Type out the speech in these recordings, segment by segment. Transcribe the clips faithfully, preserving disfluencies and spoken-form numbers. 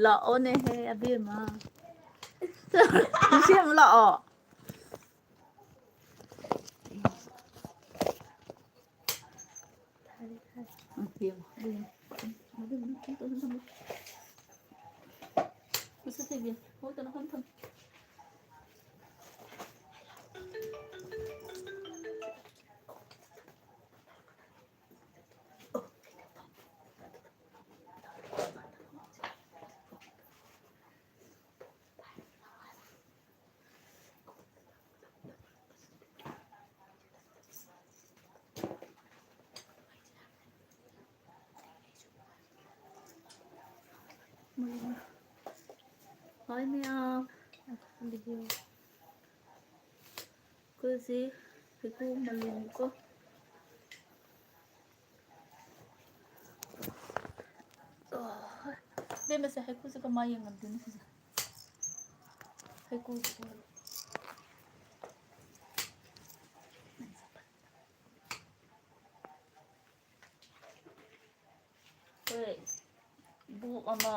ꯂꯥꯛꯑꯣꯅꯦꯍꯦ ꯑꯕꯦꯝꯃ꯫ ꯏꯆꯦ ꯑꯃ ꯂꯥꯛꯑꯣ꯫ ꯃꯁꯛ ꯊꯤꯕꯤ꯫ ꯍꯣꯏ, ꯇꯅꯣ, ꯊꯝ, ꯊꯝ꯫ ꯍꯣꯏ ꯃꯌꯥꯝ꯫ ꯑꯩꯈꯣꯏꯁꯤ ꯍꯩꯀꯨ ꯃꯥꯂꯦꯅꯤꯀꯣ꯫ ꯑꯣ, ꯏꯕꯦꯝꯃꯁꯦ ꯍꯩꯀꯨꯁꯦ ꯀꯃꯥꯏ ꯌꯦꯡꯉꯝꯗꯣꯏꯅꯣ ꯁꯤꯁꯦ? ꯍꯩꯀꯨꯁꯦ ꯎꯔꯦ꯫ ꯑꯩꯈꯣꯏ ꯏꯕꯣꯛ ꯑꯃ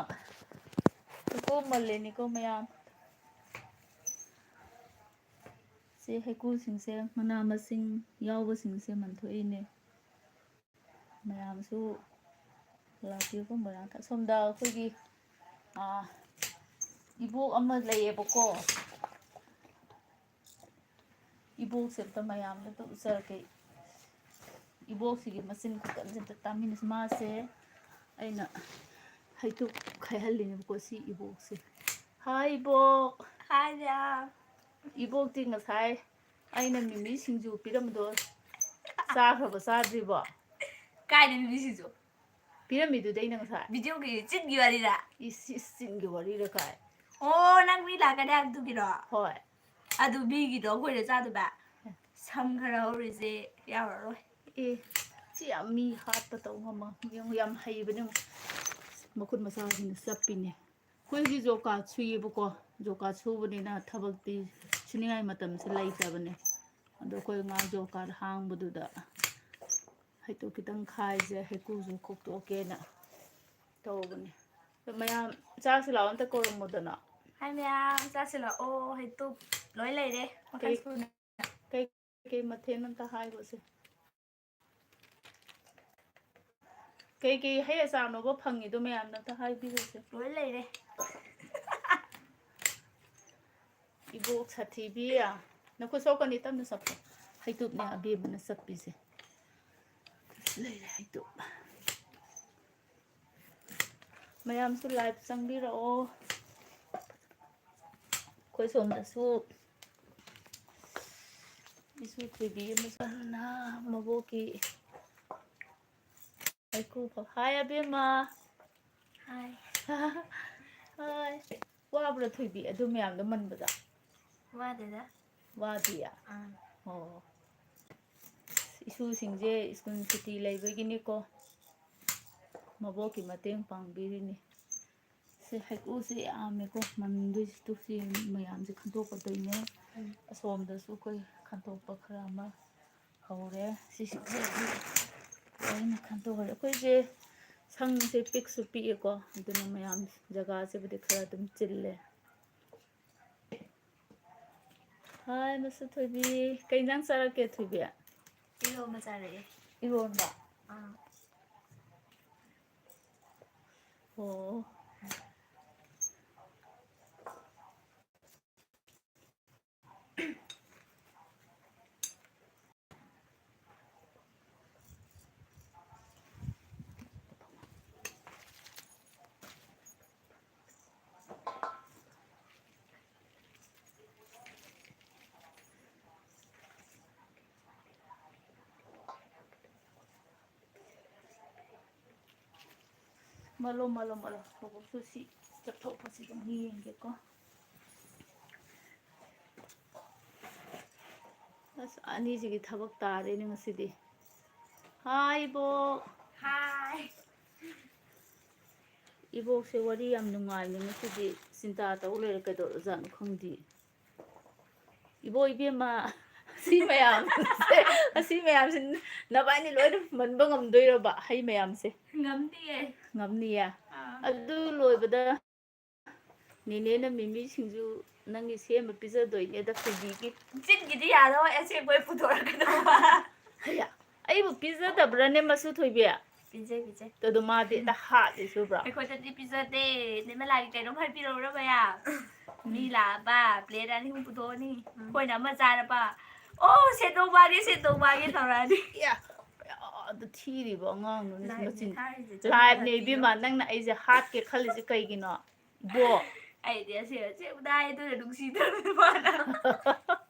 ꯍꯩꯀꯨ ꯃꯥꯂꯦꯅꯤꯀꯣ ꯃꯌꯥꯝ꯫ ꯁꯤ ꯍꯩꯀꯨꯁꯤꯡꯁꯦ ꯃꯅꯥ ꯃꯁꯤꯡ ꯌꯥꯎꯕꯁꯤꯡꯁꯦ ꯃꯟꯊꯣꯛꯏꯅꯦ꯫ ꯃꯌꯥꯝꯁꯨ ꯂꯥꯛꯄꯤꯌꯨꯀꯣ ꯃꯣꯏꯔꯥꯡ ꯊ-, ꯁꯣꯝꯗ ꯑꯩꯈꯣꯏꯒꯤ, ꯑꯥ, ꯏꯕꯣꯛ ꯑꯃ ꯂꯩꯌꯦꯕꯀꯣ꯫ ꯏꯕꯣꯛꯁꯦ ꯑꯝꯇ ꯃꯌꯥꯝꯗ ꯑꯝꯇ ꯎꯠꯆꯔꯛꯀꯦ꯫ ꯏꯕꯣꯛꯁꯤꯒꯤ ꯃꯆꯤꯟ ꯈꯨꯀꯟꯁꯦ ꯑꯝꯇ ꯇꯥꯃꯤꯟꯅꯁꯤ꯫ ꯃꯥꯁꯦ ꯑꯩꯅ ꯍꯩꯇꯨꯞ ꯈꯥꯏꯍꯜꯂꯤꯅꯦꯕꯀꯣ ꯁꯤ ꯏꯕꯣꯛꯁꯦ꯫ ꯍꯥꯏ ꯏꯕꯣꯛ꯫ ꯍꯥꯏ ꯃꯌꯥꯝ꯫ ꯏꯕꯣꯛꯇꯤ ꯉꯁꯥꯏ ꯑꯩꯅ ꯃꯤꯃꯤ ꯁꯤꯡꯖꯨ ꯄꯤꯔꯝꯕꯗꯣ ꯆꯥꯈ꯭ꯔꯕ ꯆꯥꯗ꯭ꯔꯤꯕꯣ? ꯀꯥꯏꯗ ꯃꯤꯃꯤ ꯁꯤꯡꯖꯨ? ꯄꯤꯔꯝꯃꯤꯗꯨꯗꯤ ꯑꯩꯅ ꯉꯁꯥꯏ꯫ ꯚꯤꯗꯤꯑꯣꯒꯤ ꯆꯤꯟꯒꯤ ꯋꯥꯔꯤꯔꯥ? ꯏꯁ, ꯏꯁ, ꯆꯤꯟꯒꯤ ꯋꯥꯔꯤꯔ ꯀꯥꯏ꯫ ꯑꯣ, ꯅꯪ ꯃꯤ ꯂꯥꯛꯀꯅꯤ ꯍꯥꯏꯕꯗꯨꯒꯤꯔꯣ? ꯍꯣꯏ꯫ ꯑꯗꯨ ꯃꯤꯒꯤꯗꯣ ꯑꯩꯈꯣꯏꯅ ꯆꯥꯗꯣꯏꯕ? ꯁꯝ ꯈꯔ ꯍꯧꯔꯤꯁꯦ ꯌꯥꯎꯔꯔꯣꯏ꯫ ꯑꯦ, ꯁꯤ ꯌꯥꯝ ꯃꯤ ꯍꯥꯠꯄ ꯇꯧ ꯉꯝꯃ꯫ ꯌꯦꯡꯉꯨ, ꯌꯥꯝ ꯍꯩꯕꯅꯦ ꯌꯦꯡꯉꯨ꯫ ꯃꯈꯨꯠ ꯃꯁꯥꯁꯤꯡꯅ ꯆꯞꯄꯤꯅꯦ꯫ ꯑꯩꯈꯣꯏ ꯍꯧꯖꯤꯛ ꯖꯣꯕ ꯀꯥꯔꯗ ꯁꯨꯏꯌꯦꯕꯀꯣ꯫ ꯖꯣꯀꯥꯠ ꯁꯨꯕꯅꯤꯅ ꯊꯕꯛꯇꯤ ꯁꯨꯅꯤꯡꯉꯥꯏ ꯃꯇꯝꯁꯦ ꯂꯩꯇꯕꯅꯦ꯫ ꯑꯗꯣ ꯑꯩꯈꯣꯏ ꯉꯥ ꯖꯣꯀꯥꯠ ꯍꯥꯡꯕꯗꯨꯗ ꯍꯩꯇꯨꯞ ꯈꯤꯇꯪ ꯈꯥꯏꯁꯦ, ꯍꯩꯀꯨꯁꯨ ꯈꯣꯛꯇꯣꯛꯀꯦꯅ ꯇꯧꯕꯅꯦ꯫ ꯑꯗꯣ ꯃꯌꯥꯝ ꯆꯥꯁꯤ ꯂꯥꯛꯑꯣ, ꯑꯝꯇ ꯀꯧꯔꯝꯃꯣꯗꯅ꯫ ꯍꯥꯏ ꯃꯌꯥꯝ, ꯆꯥꯁꯤ ꯂꯥꯛꯑꯣ, ꯍꯩꯇꯨꯞ ꯂꯣꯏ ꯂꯩꯔꯦ ꯃꯈꯜ ꯀꯩ-, ꯁꯨꯅ꯫ ꯀꯩ-, ꯀꯩ ꯃꯊꯦꯜ ꯑꯝꯇ ꯍꯥꯏꯒꯣꯁꯦ꯫ ꯀꯩꯀꯩ ꯍꯩ ꯑꯆꯥꯔꯅꯣꯕ ꯐꯪꯉꯤꯗꯣ ꯃꯌꯥꯝꯅ ꯑꯝꯇ ꯍꯥꯏꯕꯤꯔꯨꯁꯦ꯫ ꯂꯣꯏ ꯂꯩꯔꯦ꯫ ꯏꯕꯣꯛ ꯁꯥꯊꯤꯕꯤ, ꯅꯈꯨꯠ ꯁꯣꯛꯀꯅꯤ, ꯇꯞꯅ ꯆꯞꯄꯣ꯫ ꯍꯩꯇꯨꯞꯅꯦ ꯑꯕꯦꯝꯃꯅ ꯆꯞꯄꯤꯁꯦ꯫ ꯂꯩꯔꯦ ꯍꯩꯇꯨꯞ꯫ ꯃꯌꯥꯝꯁꯨ live ꯆꯪꯕꯤꯔꯛꯑꯣ꯫ ꯑꯩꯈꯣꯏ ꯁꯣꯝꯗꯁꯨ ꯏꯁꯨ ꯊꯣꯏꯕꯤ ꯑꯃꯁꯨ ꯃꯕꯣꯛꯀꯤ ꯍꯩꯀꯨ ꯐ-, ꯍꯥꯏ ꯑꯕꯦꯝꯃ꯫ ꯍꯥꯏ꯫ ꯍꯥꯏ꯫ ꯋꯥꯕ꯭ꯔꯥ ꯊꯣꯏꯕꯤ ꯑꯗꯨ ꯃꯌꯥꯝꯗꯣ ꯃꯟꯕꯗ? ꯋꯥꯗꯦꯗ꯫ ꯋꯥꯗꯤꯌꯦ? ꯑꯥ꯫ ꯑꯣ꯫ ꯏꯁꯨꯁꯤꯡꯁꯦ ꯁ꯭ꯀꯨꯜ ꯁꯨꯇꯤ ꯂꯩꯕꯒꯤꯅꯤꯀꯣ꯫ ꯃꯕꯣꯛꯀꯤ ꯃꯇꯦꯡ ꯄꯥꯡꯕꯤꯔꯤꯅꯤ꯫ ꯁꯤ ꯍꯩꯀꯨꯁꯦ ꯌꯥꯝꯃꯦꯀꯣ, ꯃꯟꯗꯣꯏꯁꯤꯗꯨ ꯁꯤ ꯃꯌꯥꯝꯁꯦ ꯈꯟꯗꯣꯛꯀꯗꯣꯏꯅꯦ꯫ ꯎꯝ꯫ ꯑꯁꯣꯝꯗꯁꯨ ꯑꯩꯈꯣꯏ ꯈꯟꯗꯣꯛꯄ ꯈꯔ ꯑꯃ ꯍꯧꯔꯦ꯫ ꯁꯤꯁꯤꯡꯁꯦ ꯂꯣꯏꯅ ꯈꯟꯗꯣꯛꯈ꯭ꯔꯦ꯫ ꯑꯩꯈꯣꯏꯁꯦ ꯁꯪꯁꯦ ꯄꯤꯛꯁꯨ ꯄꯤꯛꯑꯦꯀꯣ, ꯑꯗꯨꯅ ꯃꯌꯥꯝ ꯖꯒꯥꯁꯤꯕꯨꯗꯤ ꯈꯔ ꯑꯗꯨꯝ ꯆꯤꯜꯂꯦ꯫ ꯍꯥꯏ, ꯃꯁꯨ ꯊꯣꯏꯕꯤ꯫ ꯀꯩ ꯏꯟꯖꯥꯡ ꯆꯥꯔꯛꯀꯦ, ꯊꯣꯏꯕꯤ? ꯏꯔꯣꯝꯕ ꯆꯥꯔꯛꯑꯦ꯫ ꯏꯔꯣꯝꯕ? ꯑꯥ꯫ ꯑꯣ꯫ ꯃꯂꯣ, ꯃꯂꯣ, ꯃꯂꯣ꯫ ꯕꯕꯣꯛꯁꯨ ꯁꯤ ꯆꯠꯊꯣꯛꯄꯁꯤ ꯑꯗꯨꯝ ꯌꯦꯡꯒꯦꯀꯣ꯫ ꯑꯁ, ꯑꯅꯤꯁꯤꯒꯤ ꯊꯕꯛ ꯇꯥꯔꯦꯅꯦ ꯉꯁꯤꯗꯤ꯫ ꯍꯥꯏ, ꯏꯕꯣꯛ꯫ ꯍꯥꯏ꯫ ꯏꯕꯣꯛꯁꯦ ꯋꯥꯔꯤ ꯌꯥꯝ ꯅꯨꯡꯉꯥꯏꯅꯦ ꯉꯁꯤꯗꯤ꯫ ꯆꯤꯟꯇꯥ ꯇꯧ ꯂꯩꯔꯦ, ꯀꯩꯗꯧꯔꯖꯥꯠꯅꯣ ꯈꯪꯗꯦ꯫ ꯏꯕꯣ ꯏꯕꯦꯝꯃ, ꯑꯁꯤ ꯃꯌꯥꯝꯁꯦ, ꯑꯁꯤ ꯃꯌꯥꯝꯁꯦ ꯅꯕꯥꯅꯤ ꯂꯣꯏꯅ ꯃꯟꯕ ꯉꯝꯗꯣꯏꯔꯕ, ꯍꯩ ꯃꯌꯥꯝꯁꯦ? ꯉꯝꯅꯤꯌꯦ꯫ ꯉꯝꯅꯤꯌꯦ? ꯑꯥ꯫ ꯑꯗꯨ ꯂꯣꯏꯕꯗ ꯅꯦꯅꯦꯅ ꯃꯤꯃꯤ ꯁꯤꯡꯖꯨ ꯅꯪꯒꯤ ꯁꯦꯝꯃ ꯄꯤꯖꯗꯣꯏꯅꯦꯗ, ꯐꯤꯕꯤꯒꯤ꯫ ꯆꯤꯟꯒꯤꯗꯤ ꯌꯥꯗꯕ, ꯑꯁꯦꯡꯕ ꯑꯣꯏ ꯄꯨꯊꯣꯔꯛꯀꯗꯕ꯫ ꯍꯩꯌꯥ, ꯑꯩꯕꯨ ꯄꯤꯖꯗꯕ꯭ꯔꯅꯦ, ꯃꯁꯨ ꯊꯣꯏꯕꯤ? ꯄꯤꯖꯩ, ꯄꯤꯖꯩ꯫ ꯑꯗꯣ ꯃꯥꯗꯤ ꯍꯦꯛꯇ ꯍꯥꯠꯂꯤꯁꯨꯕ꯭ꯔꯣ? ꯑꯩꯈꯣꯏꯗꯗꯤ ꯄꯤꯖꯗꯦ꯫ ꯅꯦꯃꯦꯂꯥꯒꯤ ꯀꯩꯅꯣꯝ ꯍꯥꯏꯕꯤꯔꯛꯎꯔ ꯃꯌꯥꯝ? ꯃꯤ ꯂꯥꯛꯑꯕ, ꯄ꯭ꯂꯦꯠ ꯑꯅꯤ ꯑꯍꯨꯝ ꯄꯨꯊꯣꯛꯑꯅꯤ꯫ ꯎꯝ꯫ ꯑꯩꯈꯣꯏꯅ ꯑꯃ ꯆꯥꯔꯕ, "ꯑꯣ, ꯁꯦꯟꯗꯣꯡ ꯃꯥꯡꯉꯦ, ꯁꯦꯟꯗꯣꯡ ꯃꯥꯡꯉꯦ" ꯇꯧꯔꯛꯑꯅꯤ꯫ ꯏꯌꯥ, ꯑꯗꯨ ꯊꯤꯔꯤꯕ ꯑꯉꯥꯡꯗꯨꯅ ꯂꯥꯏꯐꯅꯦ ꯃꯆꯤꯟ ꯊꯥꯔꯤꯁꯦ, ꯂꯥꯏꯐꯅꯦ ꯆꯠꯂꯣ ꯏꯕꯦꯝꯃ, ꯍꯥꯏꯕꯤꯌꯣ꯫ ꯅꯪꯅ ꯑꯩꯁꯦ ꯍꯥꯠꯀꯦ ꯈꯜꯂꯤꯁꯦ ꯀꯩꯒꯤꯅꯣ? ꯕꯣ꯫ ꯑꯩꯗꯤ ꯑꯁꯦꯡ ꯑꯁꯦꯡꯕꯗ ꯍꯥꯏꯗꯨꯅ ꯅꯨꯡꯁꯤꯗ꯭ꯔꯕꯅꯤ ꯃꯥꯅ꯫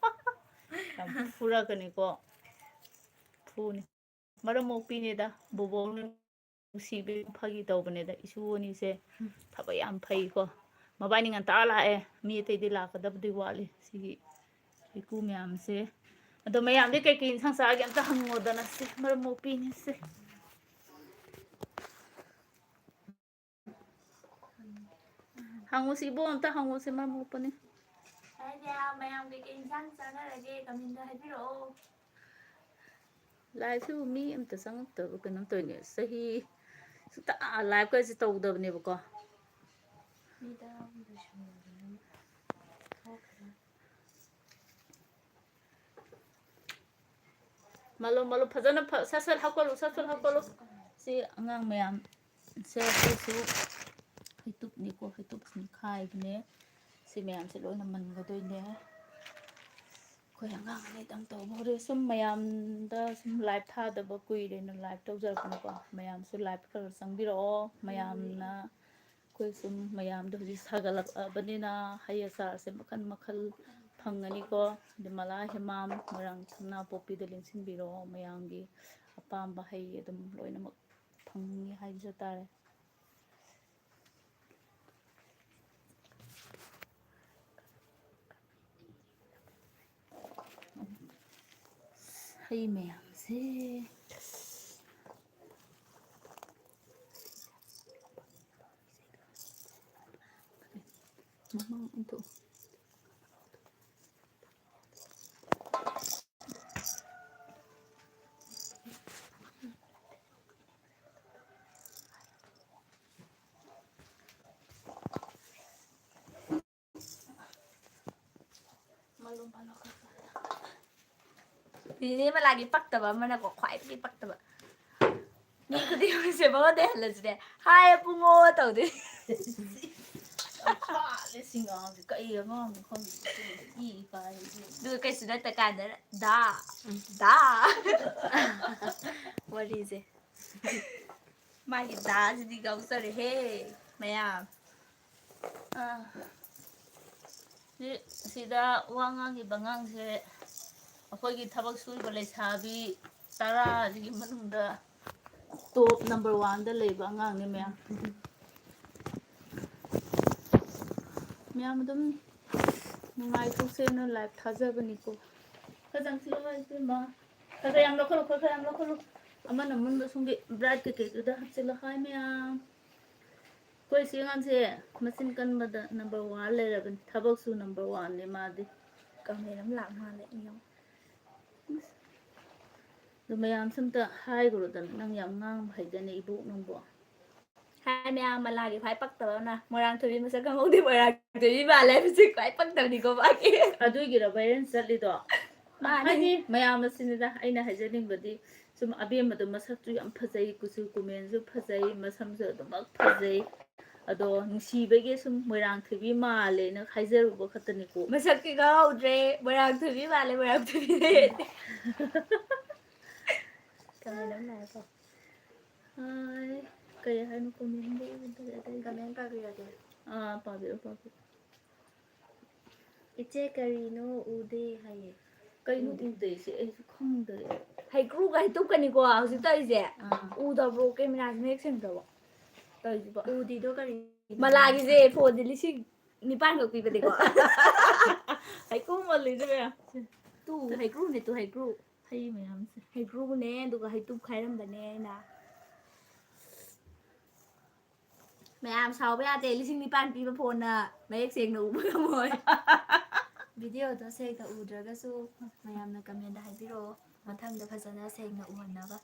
ꯌꯥꯝ ꯐꯨꯔꯛꯀꯅꯤꯀꯣ꯫ ꯐꯨꯅꯤ꯫ ꯃꯔꯝ ꯃꯣꯛꯄꯤꯅꯦꯗ, ꯕꯣꯕꯣꯛꯅ ꯅꯨꯡꯁꯤꯕꯤ ꯐꯥꯒꯤ ꯇꯧꯕꯅꯦꯗ꯫ ꯏꯁꯨ ꯑꯅꯤꯁꯦ ꯊꯕꯛ ꯌꯥꯝ ꯐꯩꯀꯣ꯫ ꯃꯕꯥꯅꯤ ꯉꯟꯇꯥ ꯂꯥꯛꯑꯦ, ꯃꯤ ꯑꯇꯩꯗꯤ ꯂꯥꯛꯀꯗꯕꯗꯤ ꯋꯥꯠꯂꯤ꯫ ꯁꯤꯒꯤ ꯏꯀꯨ ꯃꯌꯥꯝꯁꯦ꯫ ꯑꯗꯣ ꯃꯌꯥꯝꯗꯤ ꯀꯩꯀꯩ ꯏꯟꯁꯥꯡ ꯆꯥꯒꯦ ꯑꯝꯇ ꯍꯪꯉꯣꯗꯅ ꯁꯦ, ꯃꯔꯝ ꯃꯣꯛꯄꯤꯅꯦꯁꯦ꯫ ꯍꯪꯉꯨꯁꯤ, ꯏꯕꯣꯛ ꯑꯝꯇ ꯍꯪꯉꯨꯁꯤ, ꯃꯔꯝ ꯃꯣꯛꯄꯅꯤ꯫ ꯍꯥꯏꯗꯤ ꯃꯌꯥꯝ ꯀꯩꯀꯩ ꯏꯟꯁꯥꯡ ꯆꯥꯅꯔꯒꯦ ꯀꯃꯦꯟꯗ ꯍꯥꯏꯕꯤꯔꯛꯑꯣ꯫ ꯂꯥꯏꯐꯁꯤꯕꯨ ꯃꯤ ꯑꯝꯇ ꯆꯪꯉꯛꯇꯕ ꯀꯩꯅꯣꯝ ꯇꯧꯔꯤꯅꯦ꯫ ꯆꯍꯤ ꯁꯨꯡꯇ ꯂꯥꯏꯐꯀꯁꯦ ꯇꯧꯗꯕꯅꯦꯕꯀꯣ꯫ ꯃꯤ ꯇꯔꯥꯍꯨꯝꯗꯣꯏ ꯁꯨꯔꯕꯅꯤꯅ ꯊꯣꯛꯈ꯭ꯔꯦ꯫ ꯃꯜꯂꯣ, ꯃꯜꯂꯣ, ꯐꯖꯅ ꯐ-, ꯁꯠ ꯁꯠ ꯍꯥꯞꯀꯠꯂꯨ, ꯁꯠ ꯁꯠ ꯍꯥꯞꯀꯠꯂꯨ꯫ ꯁꯤ ꯑꯉꯥꯡ ꯃꯌꯥꯝꯁꯦ ꯑꯩꯈꯣꯏꯁꯨ ꯍꯩꯇꯨꯞꯅꯤꯀꯣ, ꯍꯩꯇꯨꯞ ꯁꯨꯝ ꯈꯥꯏꯕꯅꯦ꯫ ꯁꯤ ꯃꯌꯥꯝꯁꯦ ꯂꯣꯏꯅ ꯃꯟꯒꯗꯣꯏꯅꯦ꯫ ꯑꯩꯈꯣꯏ ꯑꯉꯥꯡ ꯑꯅꯤꯗꯪ ꯇꯧꯕ ꯍꯧꯔꯦ꯫ ꯁꯨꯝ ꯃꯌꯥꯝꯗ ꯁꯨꯝ ꯂꯥꯏꯚ ꯊꯥꯗꯕ ꯀꯨꯏꯔꯦꯅ ꯂꯥꯏꯚ ꯇꯧꯖꯔꯛꯄꯅꯤꯀꯣ꯫ ꯃꯌꯥꯝꯁꯨ ꯂꯥꯏꯚ ꯈꯔ ꯈꯔ ꯆꯪꯕꯤꯔꯛꯑꯣ꯫ ꯃꯌꯥꯝꯅ ꯑꯩꯈꯣꯏ ꯁꯨꯝ ꯃꯌꯥꯝꯗꯣ ꯍꯧꯖꯤꯛ ꯁꯥꯒꯠꯂꯛꯑꯕꯅꯤꯅ ꯍꯩ ꯑꯆꯥꯔꯁꯦ ꯃꯈꯜ ꯃꯈꯜ ꯐꯪꯒꯅꯤꯀꯣ꯫ ꯑꯗꯩ ꯃꯂꯥ ꯍꯦꯃꯥꯝ, ꯃꯣꯏꯔꯥꯡ ꯁꯅꯥꯄꯣꯛꯄꯤꯗ ꯂꯦꯡꯁꯤꯟꯕꯤꯔꯛꯑꯣ꯫ ꯃꯌꯥꯝꯒꯤ ꯑꯄꯥꯝꯕ ꯍꯩ ꯑꯗꯨꯝ ꯂꯣꯏꯅꯃꯛ ꯐꯪꯉꯤ ꯍꯥꯏꯖ ꯇꯥꯔꯦ꯫ ꯍꯩ ꯃꯌꯥꯝꯁꯦ꯫ ꯃꯃꯥꯡ ꯑꯣꯟꯊꯣꯛꯎ꯫ ꯅꯦꯅꯦ ꯃꯂꯥꯒꯤ ꯄꯛꯇꯕ ꯑꯃꯅꯀꯣ, ꯈ꯭ꯋꯥꯏꯗꯒꯤ ꯄꯛꯇꯕ꯫ ꯃꯤ ꯈꯨꯗꯤꯡꯃꯛꯁꯦ ꯃꯉꯣꯟꯗ ꯍꯜꯂꯁꯤꯅꯦ, "ꯍꯥꯏ ꯏꯕꯨꯡꯉꯣ" ꯇꯧꯗꯣꯏ꯫ ꯌꯥꯝ ꯁꯤ ꯑꯉꯥꯡꯁꯦ ꯀꯩ ꯑꯉꯥꯡꯅꯣ ꯈꯪꯗꯦ꯫ ꯏ ꯀꯥꯏ꯫ ꯑꯗꯨꯒ ꯀꯩꯁꯨ ꯅꯠꯇ ꯀꯥꯟꯗꯅ, "ꯗꯥ, ꯗꯥ"꯫ ꯋꯥꯔꯤꯁꯦ꯫ ꯃꯥꯒꯤ ꯗꯥꯁꯤꯗꯤ ꯉꯥꯎꯖꯔꯦꯍꯦ, ꯃꯌꯥꯝ꯫ ꯑꯥ, ꯁꯤ-, ꯁꯤꯗ ꯋꯥ ꯉꯥꯡꯉꯤꯕ ꯑꯉꯥꯡꯁꯦ ꯑꯩꯈꯣꯏꯒꯤ ꯊꯕꯛ ꯁꯨꯔꯤꯕ ꯂꯩꯁꯥꯕꯤ ꯇꯔꯥꯁꯤꯒꯤ ꯃꯅꯨꯡꯗ top number one ꯗ ꯂꯩꯕ ꯑꯉꯥꯡꯅꯤ, ꯃꯌꯥꯝ꯫ ꯃꯌꯥꯝ ꯑꯗꯨꯝ ꯅꯨꯡꯉꯥꯏꯊꯣꯛꯁꯦꯅ live ꯊꯥꯖꯕꯅꯤꯀꯣ꯫ ꯈꯔ ꯆꯪꯁꯤꯜꯂꯣ, ꯏꯕꯦꯝꯃ꯫ ꯈꯔ ꯈꯔ ꯌꯥꯝ ꯂꯧꯈꯠꯂꯨ, ꯈꯔ ꯈꯔ ꯌꯥꯝ ꯂꯧꯈꯠꯂꯨ꯫ ꯑꯃꯅ ꯃꯨꯟꯕ ꯁꯣꯝꯒꯤ bright ꯀꯩꯀꯩꯗꯨꯗ ꯍꯥꯞꯆꯤꯜꯂꯣ꯫ ꯍꯥꯏ ꯃꯌꯥꯝ꯫ ꯑꯩꯈꯣꯏ ꯁꯤ ꯑꯉꯥꯡꯁꯦ ꯃꯆꯤꯟ ꯀꯟꯕꯗ number one ꯂꯩꯔꯕꯅꯤ꯫ ꯊꯕꯛꯁꯨ number one ꯅꯦ ꯃꯥꯗꯤ꯫ Comment ꯑꯃ ꯂꯥꯛ ꯃꯥꯜꯂꯦ, ꯌꯦꯡꯉꯣ꯫ ꯑꯗꯨ ꯃꯌꯥꯝꯁꯨ ꯑꯝꯇ ꯍꯥꯏꯈ꯭ꯔꯣꯗꯅ, ꯅꯪ ꯌꯥꯝ ꯉꯥꯡꯕ ꯍꯩꯗꯅꯦ ꯏꯕꯣꯛ ꯅꯪꯕꯣ꯫ ꯍꯥꯏ ꯃꯌꯥꯝ, ꯃꯂꯥꯒꯤ ꯈ꯭ꯋꯥꯏ ꯄꯛꯇꯕ ꯑꯃꯅ ꯃꯣꯏꯔꯥꯡꯊꯣꯏꯕꯤ ꯃꯁꯛ ꯈꯪꯍꯧꯗꯦ, ꯃꯣꯏꯔꯥꯡꯊꯣꯏꯕꯤ ꯃꯥꯜꯂꯦ ꯍꯥꯏꯕꯁꯤ ꯈ꯭ꯋꯥꯏ ꯄꯛꯇꯕꯅꯤꯀꯣ ꯃꯥꯒꯤ꯫ ꯑꯗꯨꯒꯤꯔ viral ꯆꯠꯂꯤꯗꯣ? ꯃꯥꯅꯤ꯫ ꯍꯥꯏꯗꯤ ꯃꯌꯥꯝ ꯑꯁꯤꯅꯤꯗ ꯑꯩꯅ ꯍꯥꯏꯖꯅꯤꯡꯕꯗꯤ, ꯁꯨꯝ ꯑꯕꯦꯝꯃꯗꯣ ꯃꯁꯛꯁꯨ ꯌꯥꯝ ꯐꯖꯩ, ꯀꯨꯆꯨ ꯀꯨꯃꯦꯟꯁꯨ ꯐꯖꯩ, ꯃꯁꯝꯁꯨ ꯑꯗꯨꯃꯛ ꯐꯖꯩ꯫ ꯑꯗꯣ ꯅꯨꯡꯁꯤꯕꯒꯤ ꯁꯨꯝ ꯃꯣꯏꯔꯥꯡꯊꯣꯏꯕꯤ ꯃꯥꯜꯂꯦꯅ ꯍꯥꯏꯖꯔꯨꯕ ꯈꯛꯇꯅꯤꯀꯣ꯫ ꯃꯁꯛꯇꯤ ꯈꯪꯍꯧꯗ꯭ꯔꯦ, ꯃꯣꯏꯔꯥꯡꯊꯣꯏꯕꯤ ꯃꯥꯜꯂꯦ, ꯃꯣꯏꯔꯥꯡꯊꯣꯏꯕꯤ꯫ Comment ꯑꯃ ꯂꯥꯛꯑꯦꯀꯣ꯫ ꯍꯥꯏ, ꯀꯩ ꯍꯥꯏꯅꯣ comment ꯗꯣ ꯎꯗ꯭ꯔꯦ ꯑꯇꯩꯗꯤ꯫ Comment ꯄꯥꯕꯤꯔꯒꯦ꯫ ꯑꯥ, ꯄꯥꯕꯤꯔꯣ, ꯄꯥꯕꯤꯔꯣ꯫ ꯏꯆꯦ ꯀꯔꯤꯅꯣ ꯎꯗꯦ ꯍꯥꯏꯌꯦ꯫ ꯀꯩꯅꯣ ꯎꯗꯦ꯫ ꯎꯗꯦ ꯁꯤ ꯑꯩꯁꯨ ꯈꯪꯗ꯭ꯔꯦ꯫ ꯍꯩꯀ꯭ꯔꯨꯒ ꯍꯩꯇꯨꯞꯀꯅꯤꯀꯣ ꯍꯧꯖꯤꯛ ꯇꯧꯔꯤꯁꯦ꯫ ꯑꯥ꯫ ꯎꯗꯕ꯭ꯔꯣ? Camera ꯁꯦ ꯃꯌꯦꯛ ꯁꯦꯡꯗ꯭ꯔꯕꯣ? ꯇꯧꯔꯤꯁꯤꯕꯣ꯫ ꯎꯗꯤꯗꯣ ꯀꯔꯤꯅꯣ? ꯃꯂꯥꯒꯤꯁꯦ phone ꯁꯦ ꯂꯤꯁꯤꯡ ꯅꯤꯄꯥꯟꯈꯛ ꯄꯤꯕꯅꯤꯀꯣ꯫ ꯍꯩꯀ꯭ꯔꯨ ꯃꯥꯜꯂꯤꯁꯦ ꯃꯌꯥꯝ꯫ ꯇꯨ ꯍꯩꯀ꯭ꯔꯨꯅꯦ, ꯇꯨ ꯍꯩꯀ꯭ꯔꯨ꯫ ꯍꯩ ꯃꯌꯥꯝꯁꯦ꯫ ꯍꯩꯀ꯭ꯔꯨꯅꯦ, ꯑꯗꯨꯒ ꯍꯩꯇꯨꯞ ꯈꯥꯏꯔꯝꯕꯅꯦ ꯑꯩꯅ꯫ ꯃꯌꯥꯝ ꯁꯥꯎꯕ ꯌꯥꯗꯦ, ꯂꯤꯁꯤꯡ ꯅꯤꯄꯥꯟ ꯄꯤꯕ ꯐꯣꯟꯅ ꯃꯌꯦꯛ ꯁꯦꯡꯅ ꯎꯕ ꯉꯝꯃꯣꯏ꯫ ꯚꯤꯗꯤꯑꯣꯗꯣ ꯁꯦꯡꯅ ꯎꯗ꯭ꯔꯒꯁꯨ ꯃꯌꯥꯝꯅ ꯀꯃꯦꯟꯗ ꯍꯥꯏꯕꯤꯔꯛꯑꯣ, ꯃꯊꯪꯗ ꯐꯖꯅ ꯁꯦꯡꯅ ꯎꯍꯟꯅꯕ꯫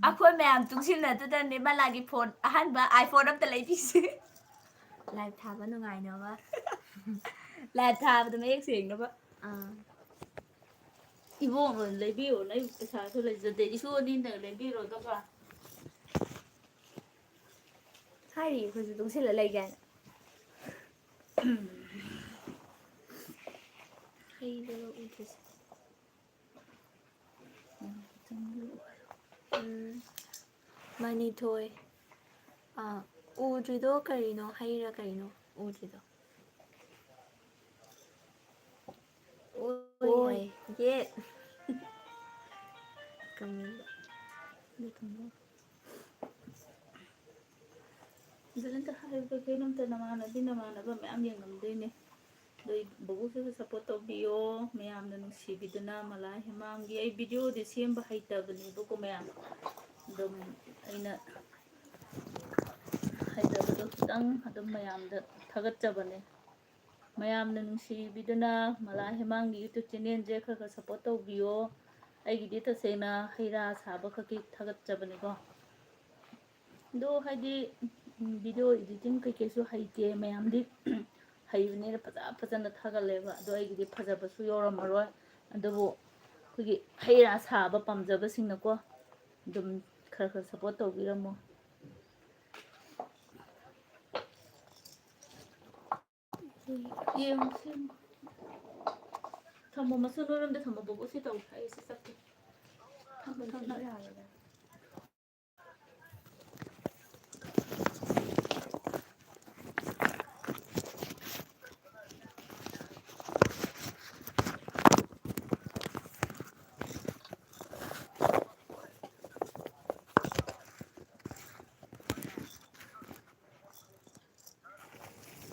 ꯑꯩꯈꯣꯏ ꯃꯌꯥꯝ ꯇꯨꯡꯁꯤꯟꯅꯗꯨꯅ ꯅꯤꯔꯃꯂꯥꯒꯤ ꯐꯣꯟ ꯑꯍꯟꯕ iPhone ꯑꯝꯇ ꯂꯩꯕꯤꯁꯤ꯫ ꯂꯥꯏꯚ ꯊꯥꯕ ꯅꯨꯡꯉꯥꯏꯅꯕ꯫ ꯂꯥꯏꯚ ꯊꯥꯕꯗ ꯃꯌꯦꯛ ꯁꯦꯡꯅꯕ꯫ ꯑꯥ꯫ ꯏꯕꯣꯛꯅ ꯂꯩꯕꯤꯌꯣꯅ ꯑꯩ ꯄꯩꯁꯥꯁꯨ ꯂꯩꯖꯗꯦ꯫ ꯏꯁꯨ ꯑꯅꯤꯅ ꯂꯩꯕꯤꯔꯣꯗꯕ꯫ ꯍꯥꯏꯔꯤ ꯑꯩꯈꯣꯏꯁꯨ ꯇꯨꯡꯁꯤꯜꯂ ꯂꯩꯒꯦ ꯍꯥꯏꯅ꯫ ꯍꯩꯗꯨꯒ ꯎꯗ꯭ꯔꯤꯁꯦ꯫ ꯎꯝ, ꯃꯅꯤꯊꯣꯏ꯫ ꯑꯥ, ꯎꯗ꯭ꯔꯤꯗꯣ ꯀꯔꯤꯅꯣ? ꯍꯩꯔ ꯀꯔꯤꯅꯣ ꯎꯗ꯭ꯔꯤꯗꯣ? ꯑꯣꯏ ꯑꯣꯏ꯫ ꯍꯥꯏ꯫ ꯌꯦꯠ꯫ ꯀꯃꯦꯟꯗ꯫ ꯑꯗꯨꯅ ꯍꯥꯏꯕꯗꯣ ꯀꯩꯅꯣꯝꯇ ꯅꯃꯥꯟꯅꯕꯤ ꯅꯃꯥꯟꯅꯕ ꯃꯌꯥꯝ ꯌꯦꯡꯉꯝꯗꯣꯏꯅꯦ꯫ ꯑꯗꯨ ꯕꯨꯕꯣꯛꯁꯤꯁꯨ support ꯇꯧꯕꯤꯌꯣ꯫ ꯃꯌꯥꯝꯅ ꯅꯨꯡꯁꯤꯕꯤꯗꯨꯅ ꯃꯂꯥ ꯍꯦꯃꯥꯡꯒꯤ, ꯑꯩ ꯚꯤꯗꯤꯑꯣꯗꯤ ꯁꯦꯝꯕ ꯍꯩꯇꯕꯅꯦꯕꯀꯣ ꯃꯌꯥꯝ꯫ ꯑꯗꯨꯝ ꯑꯩꯅ ꯍꯩꯇꯕꯗꯣ ꯈꯤꯇꯪ ꯑꯗꯨꯝ ꯃꯌꯥꯝꯗ ꯊꯥꯒꯠꯆꯕꯅꯦ꯫ ꯃꯌꯥꯝꯅ ꯅꯨꯡꯁꯤꯕꯤꯗꯨꯅ ꯃꯂꯥ ꯍꯦꯃꯥꯡꯒꯤ YouTube channelꯁꯦ ꯈꯔ ꯈꯔ support ꯇꯧꯕꯤꯌꯣ꯫ ꯑꯩꯒꯤꯗꯤ ꯇꯁꯦꯡꯅ ꯍꯩ ꯔꯥ ꯁꯥꯕ ꯈꯛꯀꯤ ꯊꯥꯒꯠꯆꯕꯅꯤꯀꯣ꯫ ꯑꯗꯣ ꯍꯥꯏꯗꯤ, ꯎꯝ, video editing ꯀꯩꯀꯩꯁꯨ ꯍꯩꯇꯦ꯫ ꯃꯌꯥꯝꯗꯤ ꯍꯩꯕꯅꯤꯅ ꯐꯖ ꯐꯖꯅ ꯊꯥꯒꯠꯂꯦꯕ꯫ ꯑꯗꯣ ꯑꯩꯒꯤꯗꯤ ꯐꯖꯕꯁꯨ ꯌꯧꯔꯝꯃꯔꯣꯏ꯫ ꯑꯗꯨꯕꯨ ꯑꯩꯈꯣꯏꯒꯤ ꯍꯩ ꯔꯥ ꯁꯥꯕ ꯄꯥꯝꯖꯕꯁꯤꯡꯅꯀꯣ, ꯑꯗꯨꯝ ꯈꯔ ꯈꯔ support ꯇꯧꯕꯤꯔꯝꯃꯣ꯫ ꯌꯦꯡꯉꯨꯁꯤ꯫ ꯊꯝꯃꯣ, ꯃꯁꯨ ꯅꯣꯏꯔꯣꯝꯗ ꯊꯝꯃꯣ, ꯕꯣꯕꯣꯛ ꯁꯤ ꯇꯧ꯫ ꯑꯩ ꯁꯤ ꯆꯠꯀꯦ꯫ ꯊꯝꯃꯣ, ꯊꯝꯃꯣ꯫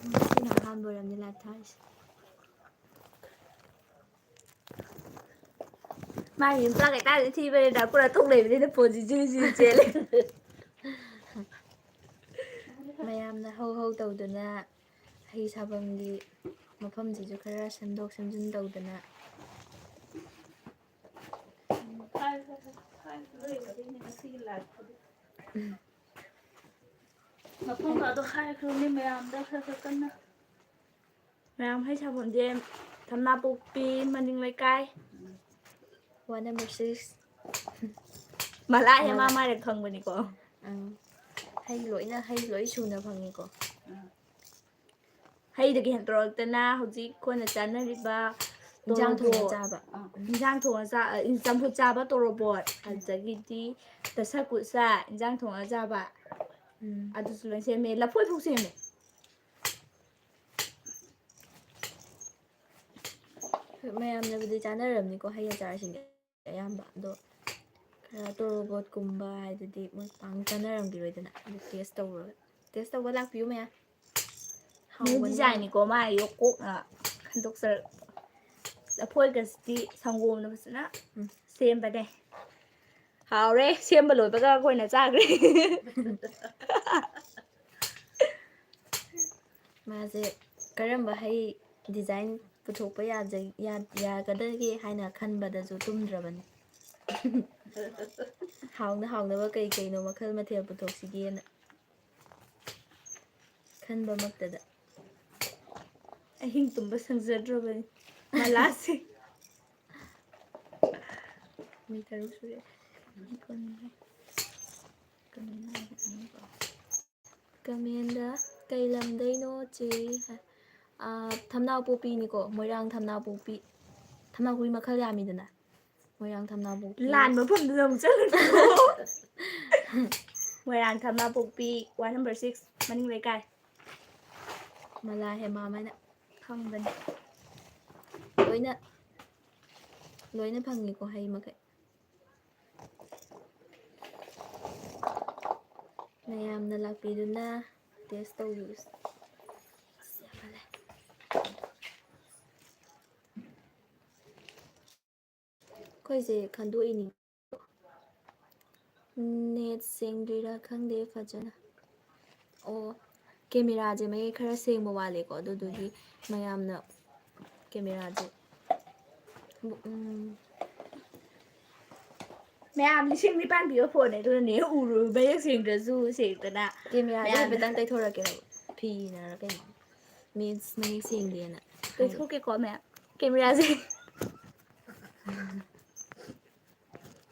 ꯉꯁꯤꯅ ꯑꯍꯥꯟꯕ ꯑꯣꯏꯔꯝꯅꯤ live ꯊꯥꯔꯤꯁꯦ꯫ ꯃꯥꯒꯤ ꯌꯨꯝ ꯆꯥꯛ ꯀꯩꯀꯥꯗꯤ ꯊꯤꯕꯅꯤꯅ ꯄꯨꯔꯥ ꯊꯣꯛ ꯂꯩꯕꯅꯤꯅ ꯐꯣꯟꯁꯤ ꯖꯤꯔꯤ ꯖꯤꯔꯤ ꯆꯦꯜꯂꯦ꯫ ꯇꯧꯗꯅ ꯍꯩ ꯁꯥꯐꯝꯒꯤ ꯃꯐꯝꯁꯤꯁꯨ ꯈꯔ ꯁꯦꯝꯗꯣꯛ ꯁꯦꯝꯖꯤꯟ ꯇꯧꯗꯅ꯫ ꯃꯐꯝꯒꯗꯣ ꯍꯥꯏꯈ꯭ꯔꯣꯅꯦ ꯃꯌꯥꯝꯗ ꯈꯔ ꯈꯔ ꯀꯟꯅ꯫ ꯃꯌꯥꯝ ꯍꯩ ꯁꯥꯐꯝꯁꯦ ꯊꯝꯅꯥꯄꯣꯛꯄꯤ ꯃꯅꯤꯡ ꯂꯩꯀꯥꯏ꯫ Ward number six꯫ ꯃꯂꯥ Hema malai. ꯃꯥꯏꯔꯦ ꯈꯪꯕꯅꯤꯀꯣ꯫ ꯑꯪ꯫ ꯍꯩ ꯂꯣꯏꯅ, ꯍꯩ ꯂꯣꯏ ꯁꯨꯅ ꯐꯪꯉꯤꯀꯣ꯫ ꯍꯩꯗꯒꯤ ꯍꯦꯟꯇꯣꯔꯛꯇꯅ ꯍꯧꯖꯤꯛ ꯑꯩꯈꯣꯏꯅ ꯆꯥꯅꯔꯤꯕ ꯏꯟꯖꯥꯡ ꯊꯣꯡꯉ ꯇꯣꯔꯣꯕꯣꯠ, ꯆꯥꯕ꯫ ꯏꯟꯖꯥꯡ ꯊꯣꯡꯉ ꯆꯥ-, ꯑ, ꯆꯝꯐꯨꯠ ꯆꯥꯕ ꯇꯣꯔꯣꯕꯣꯠ, ꯑꯗꯒꯤꯗꯤ ꯗꯁꯀꯨꯁ, ꯏꯟꯖꯥꯡ ꯊꯣꯡꯉ ꯆꯥꯕ꯫ ꯎꯝ꯫ ꯑꯗꯨꯁꯨ ꯂꯣꯏ ꯁꯦꯝꯃꯦ꯫ ꯂꯐꯣꯏ ꯐꯥꯎ ꯁꯦꯝꯃꯦ꯫ ꯍꯣꯏ, ꯃꯌꯥꯝꯅꯕꯨꯗꯤ ꯆꯥꯅꯔꯝꯅꯤꯀꯣ ꯍꯩ ꯑꯆꯥꯔꯁꯤꯡꯁꯦ ꯑꯌꯥꯝꯕ꯫ ꯑꯗꯣ ꯈꯔ ꯇꯣꯔꯣꯕꯣꯠꯀꯨꯝꯕ ꯍꯥꯏꯗꯨꯗꯤ ꯃꯣꯏ ꯄꯥꯡ ꯆꯥꯅꯔꯝꯈꯤꯔꯣꯏꯗꯅ꯫ ꯑꯗꯨ taste ꯇꯧꯔꯒ, taste ꯇꯧꯕ ꯂꯥꯛꯄꯤꯌꯨ ꯃꯌꯥꯝ꯫ ꯅꯣꯏ ꯍꯥꯎꯕꯅꯤ ꯌꯥꯝꯅ꯫ Designꯅꯤꯀꯣ ꯃꯥ ꯌꯣꯀꯣꯛꯅ ꯈꯟꯗꯣꯛꯆꯔꯛꯄ꯫ ꯂꯐꯣꯏꯒꯁꯤꯗꯤ ꯁꯪꯒꯣꯝꯅ ꯐꯖꯅ ꯎꯝ꯫ ꯁꯦꯝꯕꯅꯦ꯫ ꯍꯥꯎꯔꯦ꯫ ꯁꯦꯝꯕ ꯂꯣꯏꯕꯒ ꯑꯩꯈꯣꯏꯅ ꯆꯥꯈ꯭ꯔꯦ꯫ ꯃꯥꯁꯦ ꯀꯔꯝꯕ ꯍꯩ design ꯄꯨꯊꯣꯛꯄ ꯌꯥꯖ-, ꯌꯥ-, ꯌꯥꯒꯗꯒꯦ ꯍꯥꯏꯅ ꯈꯟꯕꯗꯁꯨ ꯇꯨꯝꯗ꯭ꯔꯕꯅꯤ꯫ ꯍꯥꯎꯅ ꯍꯥꯎꯅꯕ ꯀꯩ ꯀꯩꯅꯣ ꯃꯈꯜ ꯃꯊꯦꯜ ꯄꯨꯊꯣꯛꯁꯤꯒꯦꯅ ꯈꯟꯕꯃꯛꯇꯗ꯫ ꯑꯍꯤꯡ ꯇꯨꯝꯕ ꯁꯪꯖꯗ꯭ꯔꯕꯅꯤ ꯃꯂꯥꯁꯦ꯫ ꯃꯤ ꯇꯔꯨꯛ ꯁꯨꯔꯦ꯫ ꯀꯃꯦꯟꯗ ꯀꯩ ꯂꯝꯗꯩꯅꯣ ꯆꯦ? ꯍꯥꯏ꯫ ꯑꯥ, ꯊꯝꯅꯥꯄꯣꯛꯄꯤꯅꯤꯀꯣ, ꯃꯣꯏꯔꯥꯡ ꯊꯝꯅꯥꯄꯣꯛꯄꯤ꯫ ꯊꯝꯅꯥꯄꯣꯛꯄꯤ ꯃꯈꯜ ꯌꯥꯝꯃꯤꯗꯅ꯫ ꯃꯣꯏꯔꯥꯡ ꯊꯝꯅꯥꯄꯣꯛꯄꯤ꯫ ꯂꯥꯟ ꯃꯐꯝꯗꯨꯗ ꯑꯃꯨꯛ ꯆꯠꯂꯨꯔꯦ꯫ ꯃꯣꯏꯔꯥꯡ ꯊꯝꯅꯥꯄꯣꯛꯄꯤ, ward number six, ꯃꯅꯤꯡ ꯂꯩꯀꯥꯏ꯫ ꯃꯂꯥ ꯍꯦꯃꯥ ꯍꯥꯏꯅ ꯈꯪꯕꯅꯤ꯫ ꯂꯣꯏꯅ, ꯂꯣꯏꯅ ꯐꯪꯉꯤꯀꯣ ꯍꯩ ꯃꯈꯩ꯫ ꯃꯌꯥꯝꯅ ꯂꯥꯛꯄꯤꯗꯨꯅ taste ꯇꯧꯕꯤꯌꯨ꯫ ꯑꯁ, ꯌꯥꯝꯃꯜꯂꯦ꯫ ꯑꯩꯈꯣꯏꯁꯦ ꯈꯟꯗꯣꯛꯏꯅꯤ꯫ Net ꯁꯦꯡꯗ꯭ꯔꯤꯔꯥ ꯈꯪꯗꯦ ꯐꯖꯅ꯫ ꯑꯣ, K ꯀꯦꯃꯦꯔꯥꯁꯦ ꯃꯌꯦꯛ ꯈꯔ ꯁꯦꯡꯕ ꯋꯥꯠꯂꯦꯀꯣ, ꯑꯗꯨꯗꯨꯒꯤ ꯃꯌꯥꯝꯅ ꯀꯦꯃꯦꯔꯥꯁꯦ, ꯎꯝ, ꯃꯌꯥꯝ ꯂꯤꯁꯤꯡ ꯅꯤꯄꯥꯟ ꯄꯤꯕ ꯐꯣꯟꯅꯦ, ꯑꯗꯨꯅꯅꯦ ꯎꯔꯨ ꯃꯌꯦꯛ ꯁꯦꯡꯗ꯭ꯔꯁꯨ ꯁꯦꯡꯗꯅ꯫ ꯀꯦꯃꯦꯔꯥꯁꯦ ꯃꯌꯥꯝꯅ ꯍꯥꯏꯐꯦꯠꯇꯪ ꯇꯩꯊꯣꯔꯛꯀꯦ, ꯐꯤꯅꯔ ꯀꯩꯅꯣ, ꯃꯤꯁ ꯃꯌꯦꯛ ꯁꯦꯡꯗꯦꯅ꯫ ꯇꯩꯊꯣꯛꯀꯦꯀꯣ ꯃꯌꯥꯝ ꯀꯦꯃꯦꯔꯥꯁꯦ꯫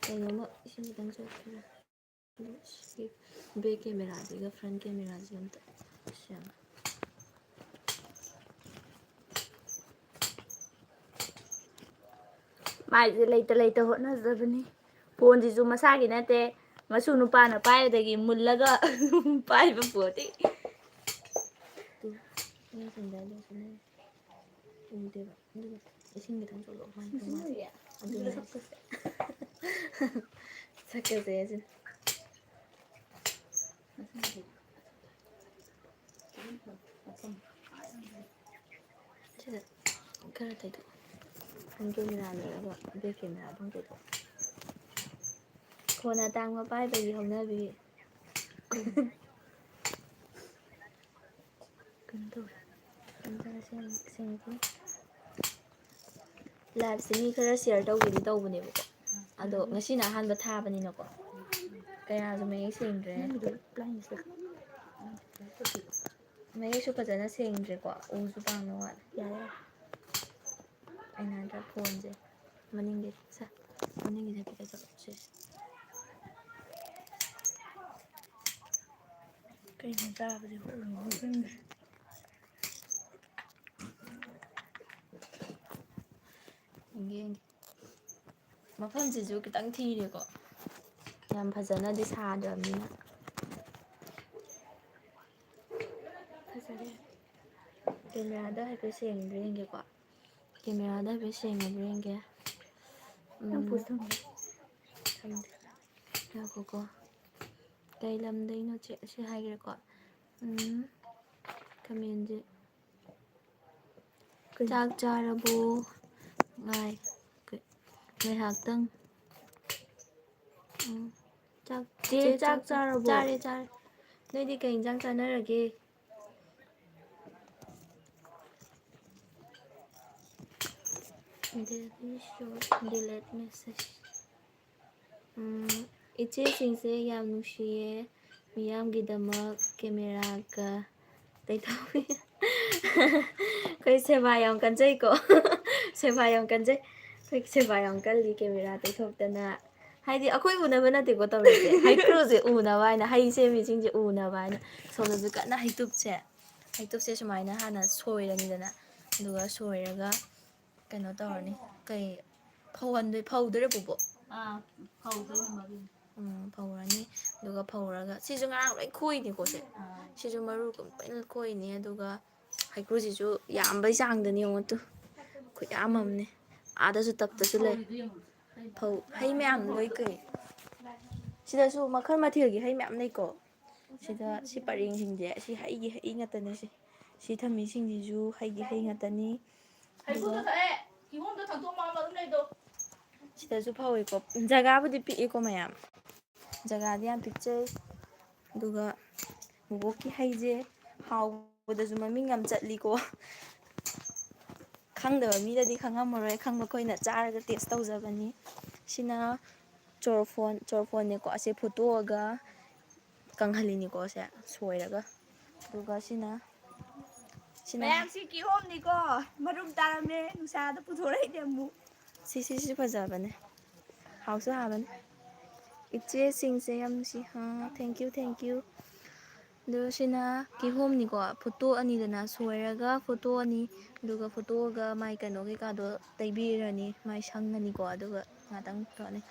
ꯀꯩꯅꯣꯝꯃ ꯏꯁꯤꯡ ꯈꯤꯇꯪ ꯆꯣꯠꯈ꯭ꯔꯦ꯫ ꯕꯦꯛ ꯀꯦꯃꯦꯔꯥꯁꯤꯒ ꯐ꯭ꯔꯟ ꯀꯦꯃꯦꯔꯥꯁꯤꯒ ꯑꯝꯇ ꯁꯦꯝ-, ꯃꯥꯏꯁꯦ ꯂꯩꯇ ꯂꯩꯇ ꯍꯣꯠꯅꯖꯕꯅꯤ꯫ ꯐꯣꯟꯁꯤꯁꯨ ꯃꯁꯥꯒꯤ ꯅꯠꯇꯦ, ꯃꯁꯨ ꯅꯨꯄꯥꯅ ꯄꯥꯏꯕꯗꯒꯤ ꯃꯨꯜꯂꯒ ꯄꯥꯏꯕ ꯄꯣꯠꯇꯤ꯫ ꯇꯨ, ꯅꯪ ꯁꯦꯟꯗꯜꯗꯣ ꯁꯤꯅ ꯎꯗꯦꯕ꯫ ꯑꯗꯨꯒ ꯏꯁꯤꯡ ꯈꯤꯇꯪ ꯆꯣꯠꯂꯣ, ꯀꯃꯥꯏꯅ ꯇꯧꯕ? ꯑꯗꯨꯅ ꯁꯛꯀꯁꯦ ꯑꯁꯤꯅ꯫ ꯁꯤꯗ ꯈꯔ ꯇꯩꯊꯣꯛ꯫ ꯐ꯭ꯔꯟ ꯀꯦꯃꯦꯔꯥ ꯂꯣꯏꯔꯒ ꯕꯦꯛ ꯀꯦꯃꯦꯔꯥ ꯑꯗꯨꯝ ꯇꯩꯊꯣꯛ꯫ ꯐꯣꯟ ꯑꯇꯥꯡꯕ ꯄꯥꯏꯕꯒꯤ ꯍꯧꯅꯕꯤ꯫ ꯀꯩꯅꯣ ꯇꯧꯋꯦ꯫ ꯑꯝꯇ ꯁꯦꯝ-, ꯁꯦꯝꯒꯦ꯫ ꯂꯥꯏꯞꯁꯦ ꯃꯤ ꯈꯔ ꯁꯤꯌꯔ ꯇꯧꯒꯦꯗꯤ ꯇꯧꯕꯅꯦꯕꯀꯣ, ꯑꯗꯣ ꯉꯁꯤꯅ ꯑꯍꯥꯟꯕ ꯊꯥꯕꯅꯤꯅꯀꯣ ꯀꯌꯥꯁꯨ ꯃꯌꯦꯛ ꯁꯦꯡꯗ꯭ꯔꯦ꯫ ꯅꯪꯒꯤꯗꯣ ꯕ꯭ꯂꯥꯏꯟ ꯁ꯭ꯄꯣꯠ꯫ ꯃꯌꯦꯛꯁꯨ ꯐꯖꯅ ꯁꯦꯡꯗ꯭ꯔꯦꯀꯣ, ꯎꯁꯨ ꯄꯥꯟꯕ ꯋꯥꯠꯂꯦ꯫ ꯌꯥꯔꯦ, ꯌꯥꯔꯦ꯫ ꯑꯩꯅ ꯅꯠꯇ꯭ꯔ ꯐꯣꯟꯁꯦ ꯃꯅꯤꯡꯒꯤ ꯁꯦ, ꯃꯅꯤꯡꯒꯤꯁꯦ ꯍꯥꯏꯐꯦꯠ ꯀꯩꯗꯧꯔꯦ? ꯁꯤꯁꯦ꯫ ꯀꯩꯅꯣ ꯆꯥꯕꯁꯦ ꯍꯨꯠꯂꯨꯔꯕ ꯈꯪꯗ꯭ꯔꯦ꯫ ꯌꯦꯡꯒꯦ, ꯌꯦꯡꯒꯦ꯫ ꯃꯐꯝꯁꯤꯁꯨ ꯈꯤꯇꯪ ꯊꯤꯔꯦꯀꯣ, ꯌꯥꯝ ꯐꯖꯅꯗꯤ ꯁꯥꯗ꯭ꯔꯕꯅꯤꯅ꯫ ꯐꯖꯔꯦ꯫ ꯀꯦꯃꯦꯔꯥꯗ ꯍꯥꯏꯐꯦꯠ ꯁꯦꯡꯕ꯭ꯔꯥ ꯌꯦꯡꯒꯦꯀꯣ꯫ ꯀꯦꯃꯦꯔꯥꯗ ꯍꯥꯏꯐꯦꯠ ꯁꯦꯡꯉꯕ꯭ꯔꯥ ꯌꯦꯡꯒꯦ꯫ ꯅꯪ ꯎꯝ꯫ ꯄꯣꯁ ꯊꯝꯒꯦ꯫ ꯊꯝꯗꯦ꯫ ꯉꯥꯏꯈꯣꯀꯣ꯫ ꯀꯩ ꯂꯝꯗꯩꯅꯣ ꯆꯦ? ꯁꯤ ꯍꯥꯏꯒꯦꯀꯣ꯫ ꯎꯝ꯫ ꯀꯃꯦꯟꯁꯦ꯫ ꯀꯩꯅꯣ? ꯆꯥꯛ ꯆꯥꯔꯕꯣ? ꯉꯥꯏ-, ꯀ-, ꯉꯥꯏꯍꯥꯛꯇꯪ꯫ ꯎꯝ꯫ ꯆꯥꯛ, ꯆꯦ, ꯆꯦ, ꯆꯥꯛ ꯆꯥꯛ ꯆꯥ-, ꯆꯥꯔꯕꯣ? ꯆꯥꯔꯦ, ꯆꯥꯔꯦ꯫ ꯅꯣꯏꯗꯤ ꯀꯩ ꯏꯟꯖꯥꯡ ꯆꯥꯅꯔꯒꯦ? Delete short, delete message. ꯎꯝ, ꯏꯆꯦꯁꯤꯡꯁꯦ ꯌꯥꯝ ꯅꯨꯡꯁꯤꯌꯦ꯫ ꯃꯤꯌꯥꯝꯒꯤꯗꯃꯛ ꯀꯦꯃꯦꯔꯥꯒ ꯇꯩꯊꯣꯛꯏ꯫ ꯑꯩꯈꯣꯏ ꯁꯦꯕꯥ ꯌꯥꯝ ꯀꯟꯖꯩꯀꯣ꯫ ꯁꯦꯕꯥ ꯌꯥꯝ ꯀꯟꯖꯩ꯫ ꯑꯩꯈꯣꯏ ꯁꯦꯕꯥ ꯌꯥꯝ ꯀꯜꯂꯤ, ꯀꯦꯃꯦꯔꯥ ꯇꯩꯊꯣꯛꯇꯅ꯫ ꯍꯥꯏꯗꯤ ꯑꯩꯈꯣꯏ ꯎꯅꯕ ꯅꯠꯇꯦꯀꯣ ꯇꯧꯔꯤꯁꯦ, ꯍꯩꯀ꯭ꯔꯨꯁꯦ ꯎꯅꯕ ꯍꯥꯏꯅ, ꯍꯩ ꯁꯦꯝꯃꯤꯁꯤꯡꯁꯦ ꯎꯅꯕ ꯍꯥꯏꯅ꯫ ꯁꯣꯝꯗꯁꯨ ꯀꯟꯅ ꯍꯩꯇꯨꯞꯁꯦ, ꯍꯩꯇꯨꯞꯁꯦ ꯁꯨꯃꯥꯏꯅ ꯍꯥꯟꯅ ꯁꯣꯏꯔꯅꯤꯗꯅ, ꯑꯗꯨꯒ ꯁꯣꯏꯔꯒ ꯀꯩꯅꯣ ꯇꯧꯔꯅꯤ꯫ ꯀꯩ ꯐꯧꯍꯟꯗꯣꯏ, ꯐꯧꯗꯣꯏꯔ ꯄꯨꯄꯨ? ꯑꯥ, ꯐꯧꯗꯣꯏꯅꯤ ꯃꯔꯨ꯫ ꯎꯝ, ꯐꯧꯔꯅꯤ꯫ ꯑꯗꯨꯒ ꯐꯧꯔꯒ ꯁꯤꯁꯨ ꯉꯔꯥꯡ ꯂꯣꯏ ꯈꯣꯏꯅꯤꯀꯣ ꯁꯦ꯫ ꯑꯥ꯫ ꯁꯤꯁꯨ ꯃꯔꯨ ꯂꯣꯏꯅ ꯈꯣꯏꯅꯤ꯫ ꯑꯗꯨꯒ ꯍꯩꯀ꯭ꯔꯨꯁꯤꯁꯨ ꯌꯥꯝꯕꯩ ꯆꯥꯡꯗꯅꯤ ꯌꯦꯡꯉꯣ ꯇꯨ꯫ ꯈꯨꯌꯥꯝ ꯑꯃꯅꯦ꯫ ꯑꯥꯗꯁꯨ ꯇꯞꯇꯁꯨ ꯂꯩ꯫ ꯐꯧ ꯍꯩ ꯃꯌꯥꯝ ꯂꯣꯏ ꯀꯩ꯫ ꯁꯤꯗꯁꯨ ꯃꯈꯜ ꯃꯊꯦꯜꯒꯤ ꯍꯩ ꯃꯌꯥꯝ ꯂꯩꯀꯣ꯫ ꯁꯤꯗ ꯁꯤ ꯄꯔꯦꯡꯁꯤꯡꯁꯦ ꯁꯤ ꯍꯩꯒꯤ ꯍꯩ ꯉꯥꯛꯇꯅꯦ꯫ ꯁꯤ, ꯁꯤ ꯊꯝꯃꯤꯁꯤꯡꯁꯤꯁꯨ ꯍꯩꯒꯤ ꯍꯩ ꯉꯥꯛꯇꯅꯤ꯫ ꯑꯗꯨꯒ ꯍꯩꯀ꯭ꯔꯨꯗꯣ ꯊꯛꯑꯦ, ꯀꯤꯍꯣꯝꯗꯣ ꯊꯛꯇꯣꯛ ꯃꯥ ꯃꯔꯨꯝ ꯂꯩꯗꯣ꯫ ꯁꯤꯗꯁꯨ ꯐꯧꯋꯦꯀꯣ꯫ ꯖꯒꯥꯕꯨꯗꯤ ꯄꯤꯛꯏꯀꯣ ꯃꯌꯥꯝ꯫ ꯖꯒꯥꯗꯤ ꯌꯥꯝ ꯄꯤꯛꯆꯩ꯫ ꯑꯗꯨꯒ ꯕꯣꯕꯣꯛꯀꯤ ꯍꯩꯁꯦ ꯍꯥꯎꯕꯗꯁꯨ ꯃꯃꯤꯡ ꯌꯥꯝ ꯆꯠꯂꯤꯀꯣ꯫ ꯈꯪꯗꯕ ꯃꯤꯗꯗꯤ ꯈꯪꯉꯝꯃꯔꯣꯏ, ꯈꯪꯕ ꯑꯩꯈꯣꯏꯅ ꯆꯥꯔꯒ ꯇꯦꯁ ꯇꯧꯖꯕꯅꯤ꯫ ꯁꯤꯅ ꯆꯣꯔꯐꯣꯟ, ꯆꯣꯔꯐꯣꯟꯅꯦꯀꯣ꯫ ꯑꯁꯦ ꯐꯨꯠꯇꯣꯛꯑꯒ ꯀꯪꯍꯜꯂꯤꯅꯤꯀꯣ, ꯁꯦ ꯁꯣꯏꯔꯒ꯫ ꯑꯗꯨꯒ ꯁꯤꯅ, ꯁꯤꯅ ꯃꯌꯥꯝꯁꯤ ꯀꯤꯍꯣꯝꯅꯤꯀꯣ, ꯃꯔꯨꯝ ꯇꯥꯔꯝꯃꯦ, ꯅꯨꯡꯁꯥꯗ ꯄꯨꯊꯣꯔꯛꯏꯅꯦ ꯑꯃꯨꯛ꯫ ꯁꯤ, ꯁꯤꯁꯨ ꯐꯖꯕꯅꯦ, ꯍꯥꯎꯁꯨ ꯍꯥꯎꯕꯅꯦ꯫ ꯏꯆꯦꯁꯤꯡꯁꯦ ꯌꯥꯝ ꯅꯨꯡꯁꯤ꯫ ꯑꯥ, thank you, thank you꯫ ꯑꯗꯣ ꯁꯤꯅ ꯀꯤꯍꯣꯝꯅꯤꯀꯣ, ꯐꯨꯠꯇꯣꯛꯑꯅꯤꯗꯅ, ꯁꯣꯏꯔꯒ ꯐꯨꯠꯇꯣꯛꯑꯅꯤ꯫ ꯑꯗꯨꯒ ꯐꯨꯠꯇꯣꯛꯑꯒ ꯃꯥꯏ ꯀꯩꯅꯣ ꯀꯩꯀꯥꯗꯣ ꯇꯩꯕꯤꯔꯅꯤ, ꯃꯥꯏ ꯁꯪꯉꯅꯤꯀꯣ꯫ ꯑꯗꯨꯒ ꯉꯥꯛꯇꯪ ꯇꯧꯔꯅꯤ꯫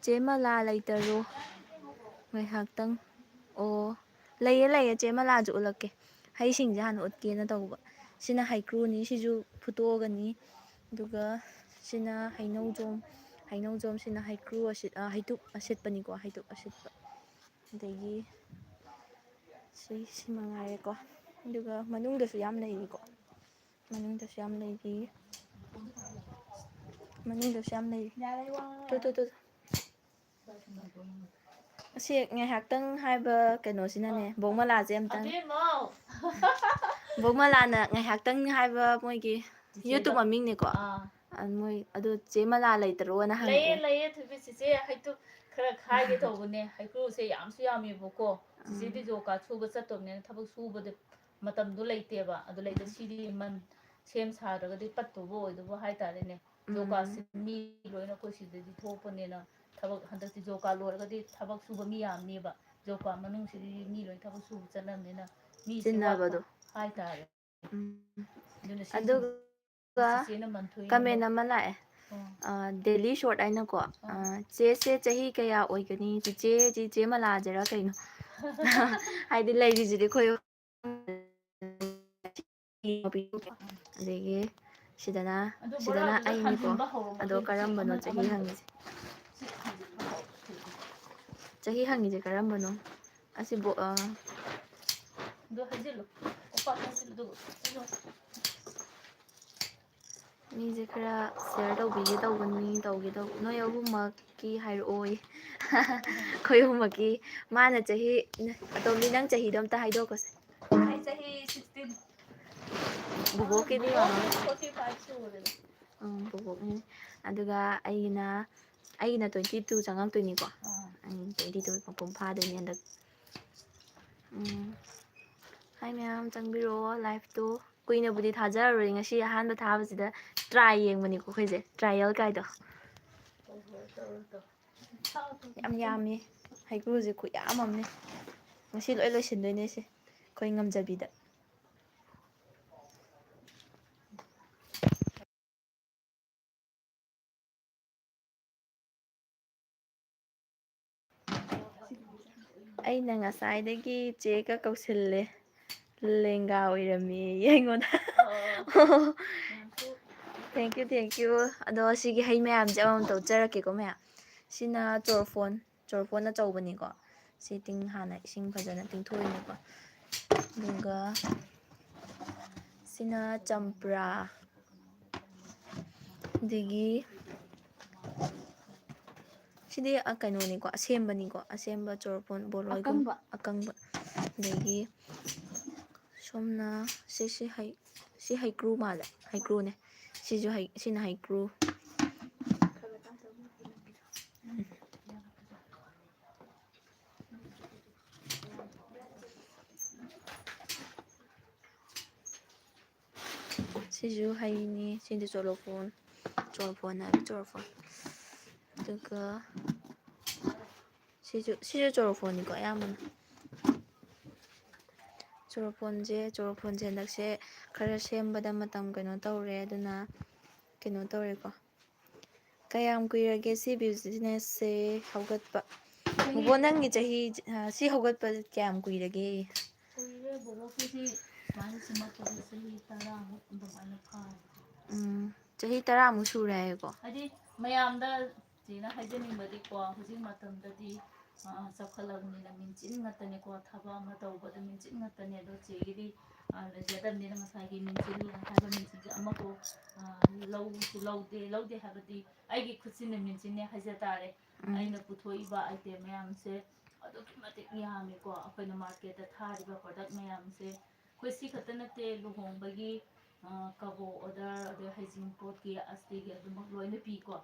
ꯆꯦ ꯃꯂꯥ ꯂꯩꯇꯔꯣ? ꯉꯥꯏꯍꯥꯛꯇꯪ꯫ ꯑꯣ, ꯂꯩꯌꯦ, ꯂꯩꯌꯦ꯫ ꯆꯦ ꯃꯂꯥꯁꯨ ꯎꯠꯂꯛꯀꯦ꯫ ꯍꯩꯁꯤꯡꯁꯦ ꯍꯥꯟꯅ ꯎꯠꯀꯦꯅ ꯇꯧꯕ꯫ ꯁꯤꯅ ꯍꯩꯀ꯭ꯔꯨꯅꯤ, ꯁꯤꯁꯨ ꯐꯨꯠꯇꯣꯛꯑꯒꯅꯤ꯫ ꯑꯗꯨꯒ ꯁꯤꯅ ꯍꯩꯅꯧꯖꯣꯝ, ꯍꯩꯅꯧꯖꯣꯝꯁꯤꯅ ꯍꯩꯀ꯭ꯔꯨ ꯑꯁꯤꯠ-, ꯑ, ꯍꯩꯇꯨꯞ ꯑꯁꯤꯠꯄꯅꯤꯀꯣ, ꯍꯩꯇꯨꯞ ꯑꯁꯤꯠꯄ꯫ ꯑꯗꯒꯤ ꯁꯤ, ꯁꯤ ꯃꯉꯥꯏꯔꯦꯀꯣ꯫ ꯑꯗꯨꯒ ꯃꯅꯨꯡꯗꯁꯨ ꯌꯥꯝ ꯂꯩꯔꯤꯀꯣ꯫ ꯃꯅꯨꯡꯗꯁꯨ ꯌꯥꯝ ꯂꯩꯔꯤ꯫ ꯃꯅꯨꯡꯗꯁꯨ ꯌꯥꯝ ꯂꯩꯔꯤ꯫ Two, two, two. ꯑꯁꯤ ꯉꯥꯏꯍꯥꯛꯇꯪ ꯍꯥꯏꯕ ꯀꯩꯅꯣꯁꯤꯅꯅꯦ, ꯕꯣꯛꯃꯂꯥꯁꯦ ꯑꯝꯇꯪ꯫ ꯑꯕꯦꯝꯃꯧ! ꯕꯣꯛꯃꯂꯥꯅ ꯉꯥꯏꯍꯥꯛꯇꯪ ꯍꯥꯏꯕ ꯃꯣꯏꯒꯤ ꯆꯤꯆꯦꯗꯣ꯫ YouTube ꯃꯃꯤꯡꯅꯦꯀꯣ꯫ ꯑꯥ꯫ ꯑ, ꯃꯣꯏ ꯑꯗꯨ ꯆꯦ ꯃꯂꯥ ꯂꯩꯇ꯭ꯔꯣꯅ ꯂꯩꯌꯦ, ꯍꯪꯉꯛꯑꯦ꯫ ꯂꯩꯌꯦ, ꯊꯣꯏꯕꯤ ꯆꯤꯆꯦ, ꯍꯩꯇꯨꯞ ꯈꯔ ꯈꯥꯏꯒꯦ ꯇꯧꯕꯅꯦ꯫ ꯍꯩꯀ꯭ꯔꯨꯁꯦ ꯌꯥꯝꯁꯨ ꯌꯥꯝꯃꯦꯕꯀꯣ꯫ ꯆꯤꯆꯦꯗꯤ ꯎꯝ꯫ ꯖꯣꯕ ꯀꯥꯔꯗ ꯁꯨꯕ ꯆꯠꯇꯕꯅꯤꯅ ꯊꯕꯛ ꯁꯨꯕꯗ ꯃꯇꯝꯗꯣ ꯂꯩꯇꯦꯕ꯫ ꯑꯗꯨ ꯂꯩꯇ ꯎꯝ꯫ ꯁꯤꯗꯤ ꯃꯟ-, ꯁꯦꯝ ꯁꯥꯗ꯭ꯔꯒꯗꯤ ꯄꯠꯇꯧꯕ ꯑꯣꯏꯗꯧꯕ ꯍꯥꯏꯇꯥꯔꯦꯅꯦ꯫ ꯖꯣꯕ ꯀꯥꯔꯗꯁꯤ ꯎꯝ꯫ ꯃꯤ ꯂꯣꯏꯅ ꯑꯩꯈꯣꯏ ꯁꯤꯗꯗꯤ ꯊꯣꯛꯄꯅꯤꯅ ꯊꯕꯛ ꯍꯟꯗꯛꯇꯤ ꯖꯣꯕ ꯀꯥꯔꯗ ꯂꯣꯏꯔꯒꯗꯤ ꯊꯕꯛ ꯁꯨꯕ ꯃꯤ ꯌꯥꯝꯅꯦꯕ꯫ ꯖꯣꯕ ꯀꯥꯔꯗ ꯃꯅꯨꯡꯁꯤꯗꯤ ꯃꯤ ꯂꯣꯏꯅ ꯊꯕꯛ ꯁꯨꯕ ꯆꯠꯅꯕꯅꯤꯅ ꯃꯤꯁꯦ ꯋꯥꯠꯄ ꯆꯤꯟꯅꯕꯗꯣ꯫ ꯍꯥꯏꯇꯥꯔꯦ꯫ ꯎꯝ꯫ ꯑꯗꯨꯅ ꯁꯤꯁꯤꯡ-, ꯑꯗꯨꯒ ꯆꯤꯆꯦꯅ ꯃꯟꯊꯣꯏ ꯀꯃꯦꯟ ꯅꯝꯕ꯫ ꯑꯃ ꯂꯥꯛꯑꯦ꯫ ꯑꯥ꯫ ꯑ, ꯗꯦꯂꯤ ꯁꯣꯔꯠ ꯍꯥꯏꯅꯀꯣ꯫ ꯑꯥ꯫ ꯑ, "ꯆꯦꯁꯦ ꯆꯍꯤ ꯀꯌꯥ ꯑꯣꯏꯒꯅꯤ? ꯆꯤꯆꯦ, ꯆꯤꯆꯦ ꯃꯂꯥꯖꯦꯔꯥ ꯀꯩꯅꯣ?" ꯍꯥꯏꯗꯤ ꯂꯩꯔꯤꯁꯤꯗꯤ ꯑꯩꯈꯣꯏ ꯑꯗꯒꯤ ꯁꯤꯗꯅ, ꯑꯗꯨ ꯁꯤꯗꯅ ꯕꯣꯔꯥꯗꯨꯗ ꯑꯩꯅꯤꯀꯣ꯫ ꯍꯥꯟꯖꯤꯟꯕ ꯍꯧꯔꯝꯃꯣ, ꯑꯗꯣ ꯑꯗꯨ ꯁꯤ ꯀꯔꯝꯕꯅꯣ ꯑꯃ-, ꯆꯍꯤ ꯑꯃꯅꯤꯗꯣ꯫ ꯍꯪꯉꯤꯁꯦ? ꯁꯤ ꯍꯥꯟꯖꯤꯟꯕ ꯍꯧꯔꯣ꯫ ꯆꯍꯤ ꯍꯪꯉꯤꯁꯦ ꯀꯔꯝꯕꯅꯣ? ꯑꯁꯤꯕꯨ, ꯑ, ꯑꯗꯨ ꯍꯩꯖꯤꯜꯂꯨ꯫ ꯀꯣꯝꯄꯥꯛꯇ ꯍꯩꯖꯤꯜꯂꯨ, ꯑꯗꯨꯒ ꯍꯩꯖꯤꯜꯂꯨ꯫ ꯃꯤꯁꯦ ꯈꯔ ꯁꯤꯌꯔ ꯇꯧꯕꯤꯒꯦ ꯇꯧꯕꯅꯤ, ꯇꯧꯒꯦ ꯇꯧ-, ꯅꯣꯏ ꯑꯍꯨꯝꯃꯛꯀꯤ ꯍꯥꯏꯔꯛꯑꯣꯌꯦ꯫ ꯑꯩꯈꯣꯏ ꯑꯍꯨꯝꯃꯛꯀꯤ꯫ ꯃꯥꯅ ꯆꯍꯤ, ꯑꯇꯣꯝꯕꯤ, ꯅꯪ ꯆꯍꯤꯗꯣ ꯑꯝꯇ ꯍꯥꯏꯗꯣꯛꯀꯣꯁꯦ꯫ ꯑꯩ ꯆꯍꯤ sixteen꯫ ꯕꯨꯕꯣꯛꯀꯤꯗꯤ ꯕꯨꯕꯣꯛ ꯌꯦꯡꯉꯣ꯫ Forty five ꯁꯨꯔꯦ꯫ ꯎꯝ, ꯕꯨꯕꯣꯛꯅꯤ꯫ ꯑꯗꯨꯒ ꯑꯩꯒꯤꯅ, ꯑꯩꯒꯤꯅ twenty two ꯆꯪꯉꯛꯇꯣꯏꯅꯤꯀꯣ꯫ ꯑꯥ꯫ ꯑꯩ twenty two ꯃꯄꯨꯡ ꯐꯥꯗꯣꯏꯅꯦ ꯍꯟꯗꯛ꯫ ꯎꯝ꯫ ꯍꯥꯏ ꯃꯌꯥꯝ, ꯆꯪꯕꯤꯔꯛꯑꯣ ꯂꯥꯏꯐꯇꯨ꯫ ꯀꯨꯏꯅꯕꯨꯗꯤ ꯊꯥꯖꯔꯔꯣꯏ, ꯉꯁꯤ ꯑꯍꯥꯟꯕ ꯊꯥꯕꯁꯤꯗ ꯇ꯭ꯔꯥꯏ ꯌꯦꯡꯕꯅꯤꯀꯣ ꯑꯩꯈꯣꯏꯁꯦ, ꯇ꯭ꯔꯥꯏꯌꯦꯜ ꯀꯥꯏꯗꯣ꯫ ꯌꯥꯝ ꯌꯥꯝꯃꯤ, ꯍꯩꯀ꯭ꯔꯨꯁꯦ ꯈꯨꯌꯥꯝ ꯑꯃꯅꯤ꯫ ꯉꯁꯤ ꯂꯣꯏ ꯂꯣꯏꯁꯤꯟꯗꯣꯏꯅꯦ ꯁꯦ, ꯑꯩꯈꯣꯏ ꯉꯝꯖꯕꯤꯗ꯫ ꯑꯩꯅ ꯉꯁꯥꯏꯗꯒꯤ ꯆꯦꯒ ꯀꯧꯁꯤꯜꯂꯦ, ꯂꯦꯡꯒꯥ ꯑꯣꯏꯔꯝꯃꯦꯌꯦ ꯑꯩꯉꯣꯟꯗ꯫ ꯑꯣ꯫ Thank you, thank you꯫ ꯑꯗꯣ ꯁꯤꯒꯤ ꯍꯩ ꯃꯌꯥꯝꯁꯦ ꯑꯃꯃꯝ ꯇꯧꯖꯔꯛꯀꯦꯀꯣ ꯃꯌꯥꯝ꯫ ꯁꯤꯅ ꯆꯣꯔꯐꯣꯟ, ꯆꯣꯔꯐꯣꯟ ꯑꯆꯧꯕꯅꯤꯀꯣ꯫ ꯁꯤ ꯇꯤꯡ-, ꯍꯥꯟꯅ ꯏꯁꯤꯡ ꯐꯖꯅ ꯇꯤꯡꯊꯣꯛꯏꯅꯤꯀꯣ꯫ ꯑꯗꯨꯒ ꯁꯤꯅ ꯆꯝꯄ꯭ꯔꯥ꯫ ꯑꯗꯒꯤ ꯁꯤꯗꯤ, ꯑ, ꯀꯩꯅꯣꯅꯤꯀꯣ, ꯑꯁꯦꯝꯕꯅꯤꯀꯣ, ꯑꯁꯦꯝꯕ ꯆꯣꯔꯐꯣꯟ ꯕꯣꯔꯣꯏꯒꯨꯝ-, ꯑꯀꯪꯕ꯫ ꯑꯀꯪꯕ꯫ ꯑꯗꯒꯤ ꯁꯣꯝꯅ ꯁꯤ, ꯁꯤ ꯍꯩ-, ꯁꯤ ꯍꯩꯀ꯭ꯔꯨ ꯃꯥꯜꯂꯦ, ꯍꯩꯀ꯭ꯔꯨꯅꯦ꯫ ꯁꯤꯁꯨ ꯍꯩ, ꯁꯤꯅ ꯍꯩꯀ꯭ꯔꯨ꯫ ꯁꯤꯁꯨ ꯍꯩꯅꯤ꯫ ꯁꯤꯗꯤ ꯆꯣꯔꯣꯐꯣꯟ, ꯆꯣꯔꯣꯐꯣꯟ ꯍꯥꯏꯕ ꯆꯣꯔꯣꯐꯣꯟ꯫ ꯑꯗꯨꯒ ꯁꯤꯁꯨ, ꯁꯤꯁꯨ ꯆꯣꯔꯣꯐꯣꯟꯅꯤꯀꯣ ꯑꯌꯥꯝꯕꯅ꯫ ꯆꯣꯔꯣꯐꯣꯟꯁꯦ, ꯆꯣꯔꯣꯐꯣꯟꯁꯦ ꯍꯟꯗꯛꯁꯦ ꯈꯔ ꯁꯦꯝꯕꯗ ꯃꯇꯝ ꯀꯩꯅꯣ ꯇꯧꯔꯦ, ꯑꯗꯨꯅ ꯀꯩꯅꯣ ꯇꯧꯔꯦꯀꯣ꯫ ꯀꯌꯥꯝ ꯀꯨꯏꯔꯒꯦ ꯁꯤ business ꯁꯦ ꯍꯧꯒꯠꯄ? ꯆꯍꯤ ꯕꯣꯕꯣ, ꯅꯪꯒꯤ ꯆꯍꯤ, ꯑ, ꯁꯤ ꯍꯧꯒꯠꯄ ꯀꯌꯥꯝ ꯀꯨꯏꯔꯒꯦ? ꯀꯨꯏꯔꯦ ꯕꯣꯕꯣ, ꯑꯩꯈꯣꯏꯁꯤ ꯁꯨꯃꯥꯏꯅ ꯁꯦꯝꯃꯛꯄꯗ ꯆꯍꯤ ꯇꯔꯥꯃꯨꯛ ꯑꯗꯨꯃꯥꯏꯅ ꯐꯥꯔꯦ꯫ ꯎꯝ, ꯆꯍꯤ ꯇꯔꯥꯃꯨꯛ ꯁꯨꯔꯦ ꯍꯥꯏꯌꯦꯀꯣ? ꯍꯥꯏꯗꯤ ꯃꯌꯥꯝꯗ ꯆꯦꯅ ꯍꯥꯏꯖꯅꯤꯡꯕꯗꯤꯀꯣ, ꯍꯧꯖꯤꯛ ꯃꯇꯝꯗꯗꯤ, ꯑ, ꯆꯥꯎꯈꯠꯂꯕꯅꯤꯅ ꯃꯤꯟꯆꯤꯟ ꯉꯥꯛꯇꯅꯤꯀꯣ, ꯊꯕꯛ ꯑꯃ ꯇꯧꯕꯗ ꯃꯤꯟꯆꯤꯟ ꯉꯥꯛꯇꯅꯤ꯫ ꯑꯗꯣ ꯆꯦꯒꯤꯗꯤ, ꯑ, ꯂꯩꯖꯗꯕꯅꯤꯅ ꯉꯁꯥꯏꯒꯤ ꯃꯤꯟꯆꯤꯟ ꯍꯥꯏꯕ ꯃꯤꯟꯆꯤꯟꯁꯦ ꯑꯃꯐꯥꯎ, ꯑ, ꯂꯧꯁꯨ ꯂꯧꯗꯦ, ꯂꯧꯗꯦ ꯍꯥꯏꯕꯗꯤ ꯑꯩꯒꯤ ꯈꯨꯠꯁꯤꯟꯅ ꯃꯤꯟꯆꯤꯟꯅꯦ ꯍꯥꯏꯖ ꯇꯥꯔꯦ꯫ ꯎꯝ꯫ ꯑꯩꯅ ꯄꯨꯊꯣꯛꯏꯕ item ꯃꯌꯥꯝꯁꯦ ꯑꯗꯨꯛꯀꯤ ꯃꯇꯤꯛ ꯌꯥꯝꯃꯤꯀꯣ꯫ ꯑꯩꯈꯣꯏꯅ market ꯇ ꯊꯥꯔꯤꯕ product ꯃꯌꯥꯝꯁꯦ ꯑꯩꯈꯣꯏ ꯁꯤ ꯈꯛꯇ ꯅꯠꯇꯦ, ꯂꯨꯍꯣꯡꯕꯒꯤ, ꯑ, ꯀꯕꯣꯛ order, ꯑꯗꯩ ꯍꯩꯖꯤꯡꯄꯣꯠꯀꯤ, ꯑꯁꯇꯤꯒꯤ ꯑꯗꯨꯃꯛ ꯂꯣꯏꯅ ꯄꯤꯀꯣ꯫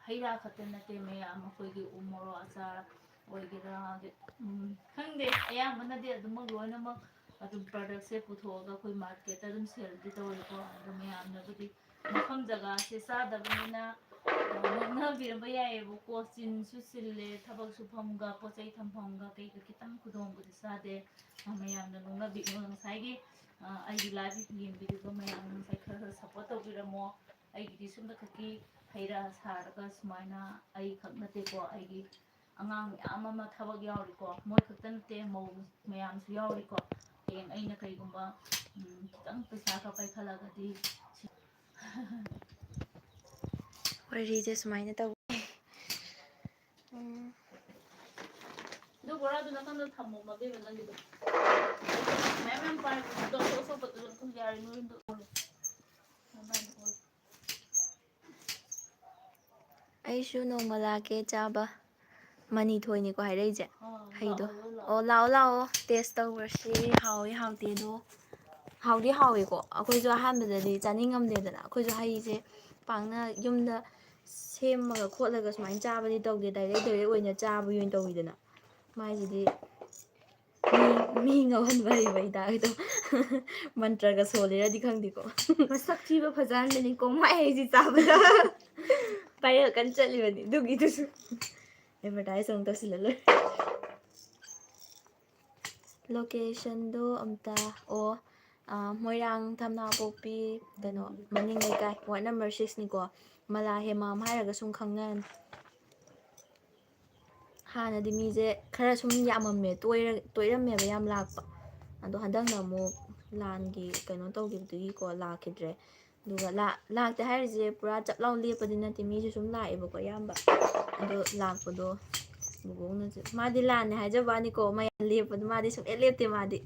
ꯍꯩ ꯔꯥ ꯈꯛꯇ ꯅꯠꯇꯦ ꯃꯌꯥꯝ, ꯑꯩꯈꯣꯏꯒꯤ ꯎ ꯃꯣꯔꯣꯛ ꯑꯆꯥꯔ ꯑꯣꯏꯒꯦꯔꯥ, ꯑꯗꯩ, ꯎꯝ, ꯈꯪꯗꯦ, ꯑꯌꯥꯝꯕꯅꯗꯤ ꯑꯗꯨꯃꯛ ꯂꯣꯏꯅꯃꯛ ꯑꯗꯨꯝ product ꯁꯦ ꯄꯨꯊꯣꯛꯑꯒ ꯑꯩꯈꯣꯏ market ꯇ ꯑꯗꯨꯝ sale ꯗꯤ ꯇꯧꯋꯦꯀꯣ꯫ ꯑꯗꯣ ꯃꯌꯥꯝꯅꯕꯨꯗꯤ ꯃꯐꯝ ꯖꯒꯥꯁꯦ ꯆꯥꯗꯕꯅꯤꯅ, ꯑ, ꯅꯣꯛꯅꯕꯤꯔꯝꯕ ꯌꯥꯏꯌꯦꯕꯀꯣ꯫ ꯆꯤꯟꯁꯨ ꯆꯤꯜꯂꯦ, ꯊꯕꯛ ꯁꯨꯐꯝꯒ ꯄꯣꯠ ꯆꯩ ꯊꯝꯐꯝꯒ ꯀꯩꯒ ꯈꯤꯇꯪ ꯈꯨꯗꯣꯡꯕꯨꯗꯤ ꯆꯥꯗꯦ꯫ ꯑ, ꯃꯌꯥꯝꯅ ꯅꯣꯛꯅꯕꯤꯒꯅꯨ꯫ ꯉꯁꯥꯏꯒꯤ, ꯑ, ꯑꯩꯒꯤ live ꯌꯦꯡꯕꯤꯔꯤꯕ ꯃꯌꯥꯝ ꯉꯁꯥꯏ ꯈꯔ ꯈꯔ support ꯇꯧꯕꯤꯔꯝꯃꯣ꯫ ꯑꯩꯒꯤꯗꯤ ꯁꯣꯝꯗ ꯈꯛꯀꯤ ꯍꯩ ꯔꯥ ꯁꯥꯔꯒ ꯁꯨꯃꯥꯏꯅ ꯑꯩꯈꯛ ꯅꯠꯇꯦꯀꯣ, ꯑꯩꯒꯤ ꯑꯉꯥꯡ ꯃꯌꯥꯝ ꯑꯃ ꯊꯕꯛ ꯌꯥꯎꯔꯤꯀꯣ꯫ ꯃꯣꯏ ꯈꯛꯇ ꯅꯠꯇꯦ, ꯃꯧ ꯃꯌꯥꯝꯁꯨ ꯌꯥꯎꯔꯤꯀꯣ꯫ ꯍꯌꯦꯡ ꯑꯩꯅ ꯀꯩꯒꯨꯝꯕ, ꯎꯝ, ꯈꯤꯇꯪ ꯄꯩꯁꯥ ꯈꯔ ꯄꯥꯏꯈꯠꯂꯒꯗꯤ ꯁꯤ-, ꯋꯥꯔꯤꯁꯦ ꯁꯨꯃꯥꯏꯅ ꯇꯧ꯫ ꯎꯝ꯫ ꯑꯗꯨ ꯕꯣꯔꯥꯗꯨ ꯅꯥꯀꯟꯗ ꯊꯝꯃꯣ, ꯃꯕꯦꯝꯃ, ꯅꯪꯒꯤꯗꯣ꯫ ꯃꯌꯥꯝ ꯃꯌꯥꯝ ꯄꯥꯏꯕꯗꯣ, ꯑꯁꯣꯛ ꯑꯁꯣꯛꯄꯗꯨꯁꯨ ꯑꯗꯨꯝ ꯌꯥꯔꯦ, ꯅꯣꯏꯗꯣ꯫ ꯑꯩꯁꯨ ꯅꯣꯡꯃ ꯂꯥꯛꯀꯦ ꯆꯥꯕ꯫ ꯃꯅꯤꯊꯣꯏꯅꯤꯀꯣ ꯍꯥꯏꯔꯛꯏꯁꯦ꯫ ꯑꯥ, ꯍꯩꯗꯣ꯫ ꯂꯥꯛꯑꯣ, ꯂꯥꯛꯑꯣ꯫ ꯑꯣ, ꯂꯥꯛꯑꯣ, ꯂꯥꯛꯑꯣ꯫ Taste ꯇꯧꯔꯁꯤ꯫ ꯍꯥꯎꯋꯤ, ꯍꯥꯎꯇꯦꯗꯣ꯫ ꯍꯥꯎꯗꯤ ꯍꯥꯎꯋꯦꯀꯣ, ꯑꯩꯈꯣꯏꯁꯨ ꯑꯍꯥꯟꯕꯗꯗꯤ ꯆꯥꯅꯤꯡꯉꯝꯗꯦꯗꯅ꯫ ꯑꯩꯈꯣꯏꯁꯨ ꯍꯩꯁꯦ ꯄꯥꯛꯅ ꯌꯨꯝꯗ ꯁꯦꯝꯃꯒ ꯈꯣꯠꯂꯒ ꯁꯨꯃꯥꯏꯅ ꯆꯥꯕꯗꯤ ꯇꯧꯗꯦ, ꯗꯥꯏꯔꯦꯛ ꯗꯥꯏꯔꯦꯛ ꯑꯣꯏꯅ ꯆꯥꯕꯒꯤ ꯑꯣꯏꯅ ꯇꯧꯋꯤꯗꯅ꯫ ꯃꯥꯏꯁꯤꯗꯤ ꯃꯤ, ꯃꯤ ꯉꯥꯎꯍꯟꯕ ꯍꯩꯕ ꯍꯤꯗꯥꯛ ꯍꯥꯏꯗꯣ꯫ ꯃꯟꯇ꯭ꯔꯒ ꯁꯣꯜꯂꯤꯔꯗꯤ ꯈꯪꯗꯦꯀꯣ꯫ ꯃꯁꯛ ꯊꯤꯕ ꯐꯖꯍꯟꯕꯅꯤꯀꯣ ꯃꯥꯏ ꯍꯩꯁꯤ ꯆꯥꯕꯗ꯫ ꯚꯥꯏꯔꯦꯜ ꯀꯟꯅ ꯆꯠꯂꯤꯕꯅꯤ ꯑꯗꯨꯒꯤꯗꯨꯁꯨ꯫ ꯑꯦꯗꯚꯔꯇꯥꯏꯁ ꯑꯃꯨꯛ ꯇꯧꯁꯤꯜꯂ ꯂꯣꯏꯔꯦ꯫ ꯂꯣꯀꯦꯁꯟꯗꯣ ꯑꯝꯇ, ꯑꯣ, ꯑꯥ, ꯃꯣꯏꯔꯥꯡ ꯊꯝꯅꯥꯄꯣꯛꯄꯤ, ꯀꯩꯅꯣ, ꯃꯅꯤꯡ ꯂꯩꯀꯥꯏ, ꯋꯥꯔꯗ ꯅꯝꯕꯔ ꯁꯤꯛꯁꯅꯤꯀꯣ꯫ ꯃꯂꯥ ꯍꯦꯃꯥꯝ ꯍꯥꯏꯔꯒ ꯁꯨꯝ ꯈꯪꯅꯔꯅꯤ꯫ ꯍꯥꯟꯅꯗꯤ ꯃꯤꯁꯦ ꯈꯔ ꯁꯨꯝ ꯌꯥꯝꯃꯝꯃꯦ, ꯇꯣꯏꯔ-, ꯇꯣꯏꯔꯝꯃꯦꯕ ꯌꯥꯝ ꯂꯥꯛꯄ꯫ ꯑꯗꯣ ꯍꯟꯗꯛꯅ ꯑꯃꯨꯛ ꯂꯥꯟꯒꯤ ꯀꯩꯅꯣ ꯇꯧꯈꯤꯕꯗꯨꯒꯤꯀꯣ ꯂꯥꯛꯈꯤꯗ꯭ꯔꯦ꯫ ꯑꯗꯨꯒ ꯂꯥ-, ꯂꯥꯛꯇꯦ ꯍꯥꯏꯔꯤꯁꯦ ꯄꯨꯔꯥ ꯆꯞ ꯂꯥꯎ ꯂꯦꯞꯄꯗꯤ ꯅꯠꯇꯦ, ꯃꯤꯁꯨ ꯁꯨꯝ ꯂꯥꯛꯑꯦꯕꯀꯣ ꯑꯌꯥꯝꯕ꯫ ꯑꯗꯣ ꯂꯥꯛꯄꯗꯣ ꯕꯨꯕꯣꯛꯅꯁꯨ, ꯃꯥꯗꯤ ꯂꯥꯟꯅꯦ ꯍꯥꯏꯖꯕ ꯋꯥꯅꯤꯀꯣ, ꯃꯌꯥꯝ ꯂꯦꯞꯄꯗꯣ ꯃꯥꯗꯤ ꯁꯨꯡꯂꯦꯞ ꯂꯦꯞꯇꯦ ꯃꯥꯗꯤ꯫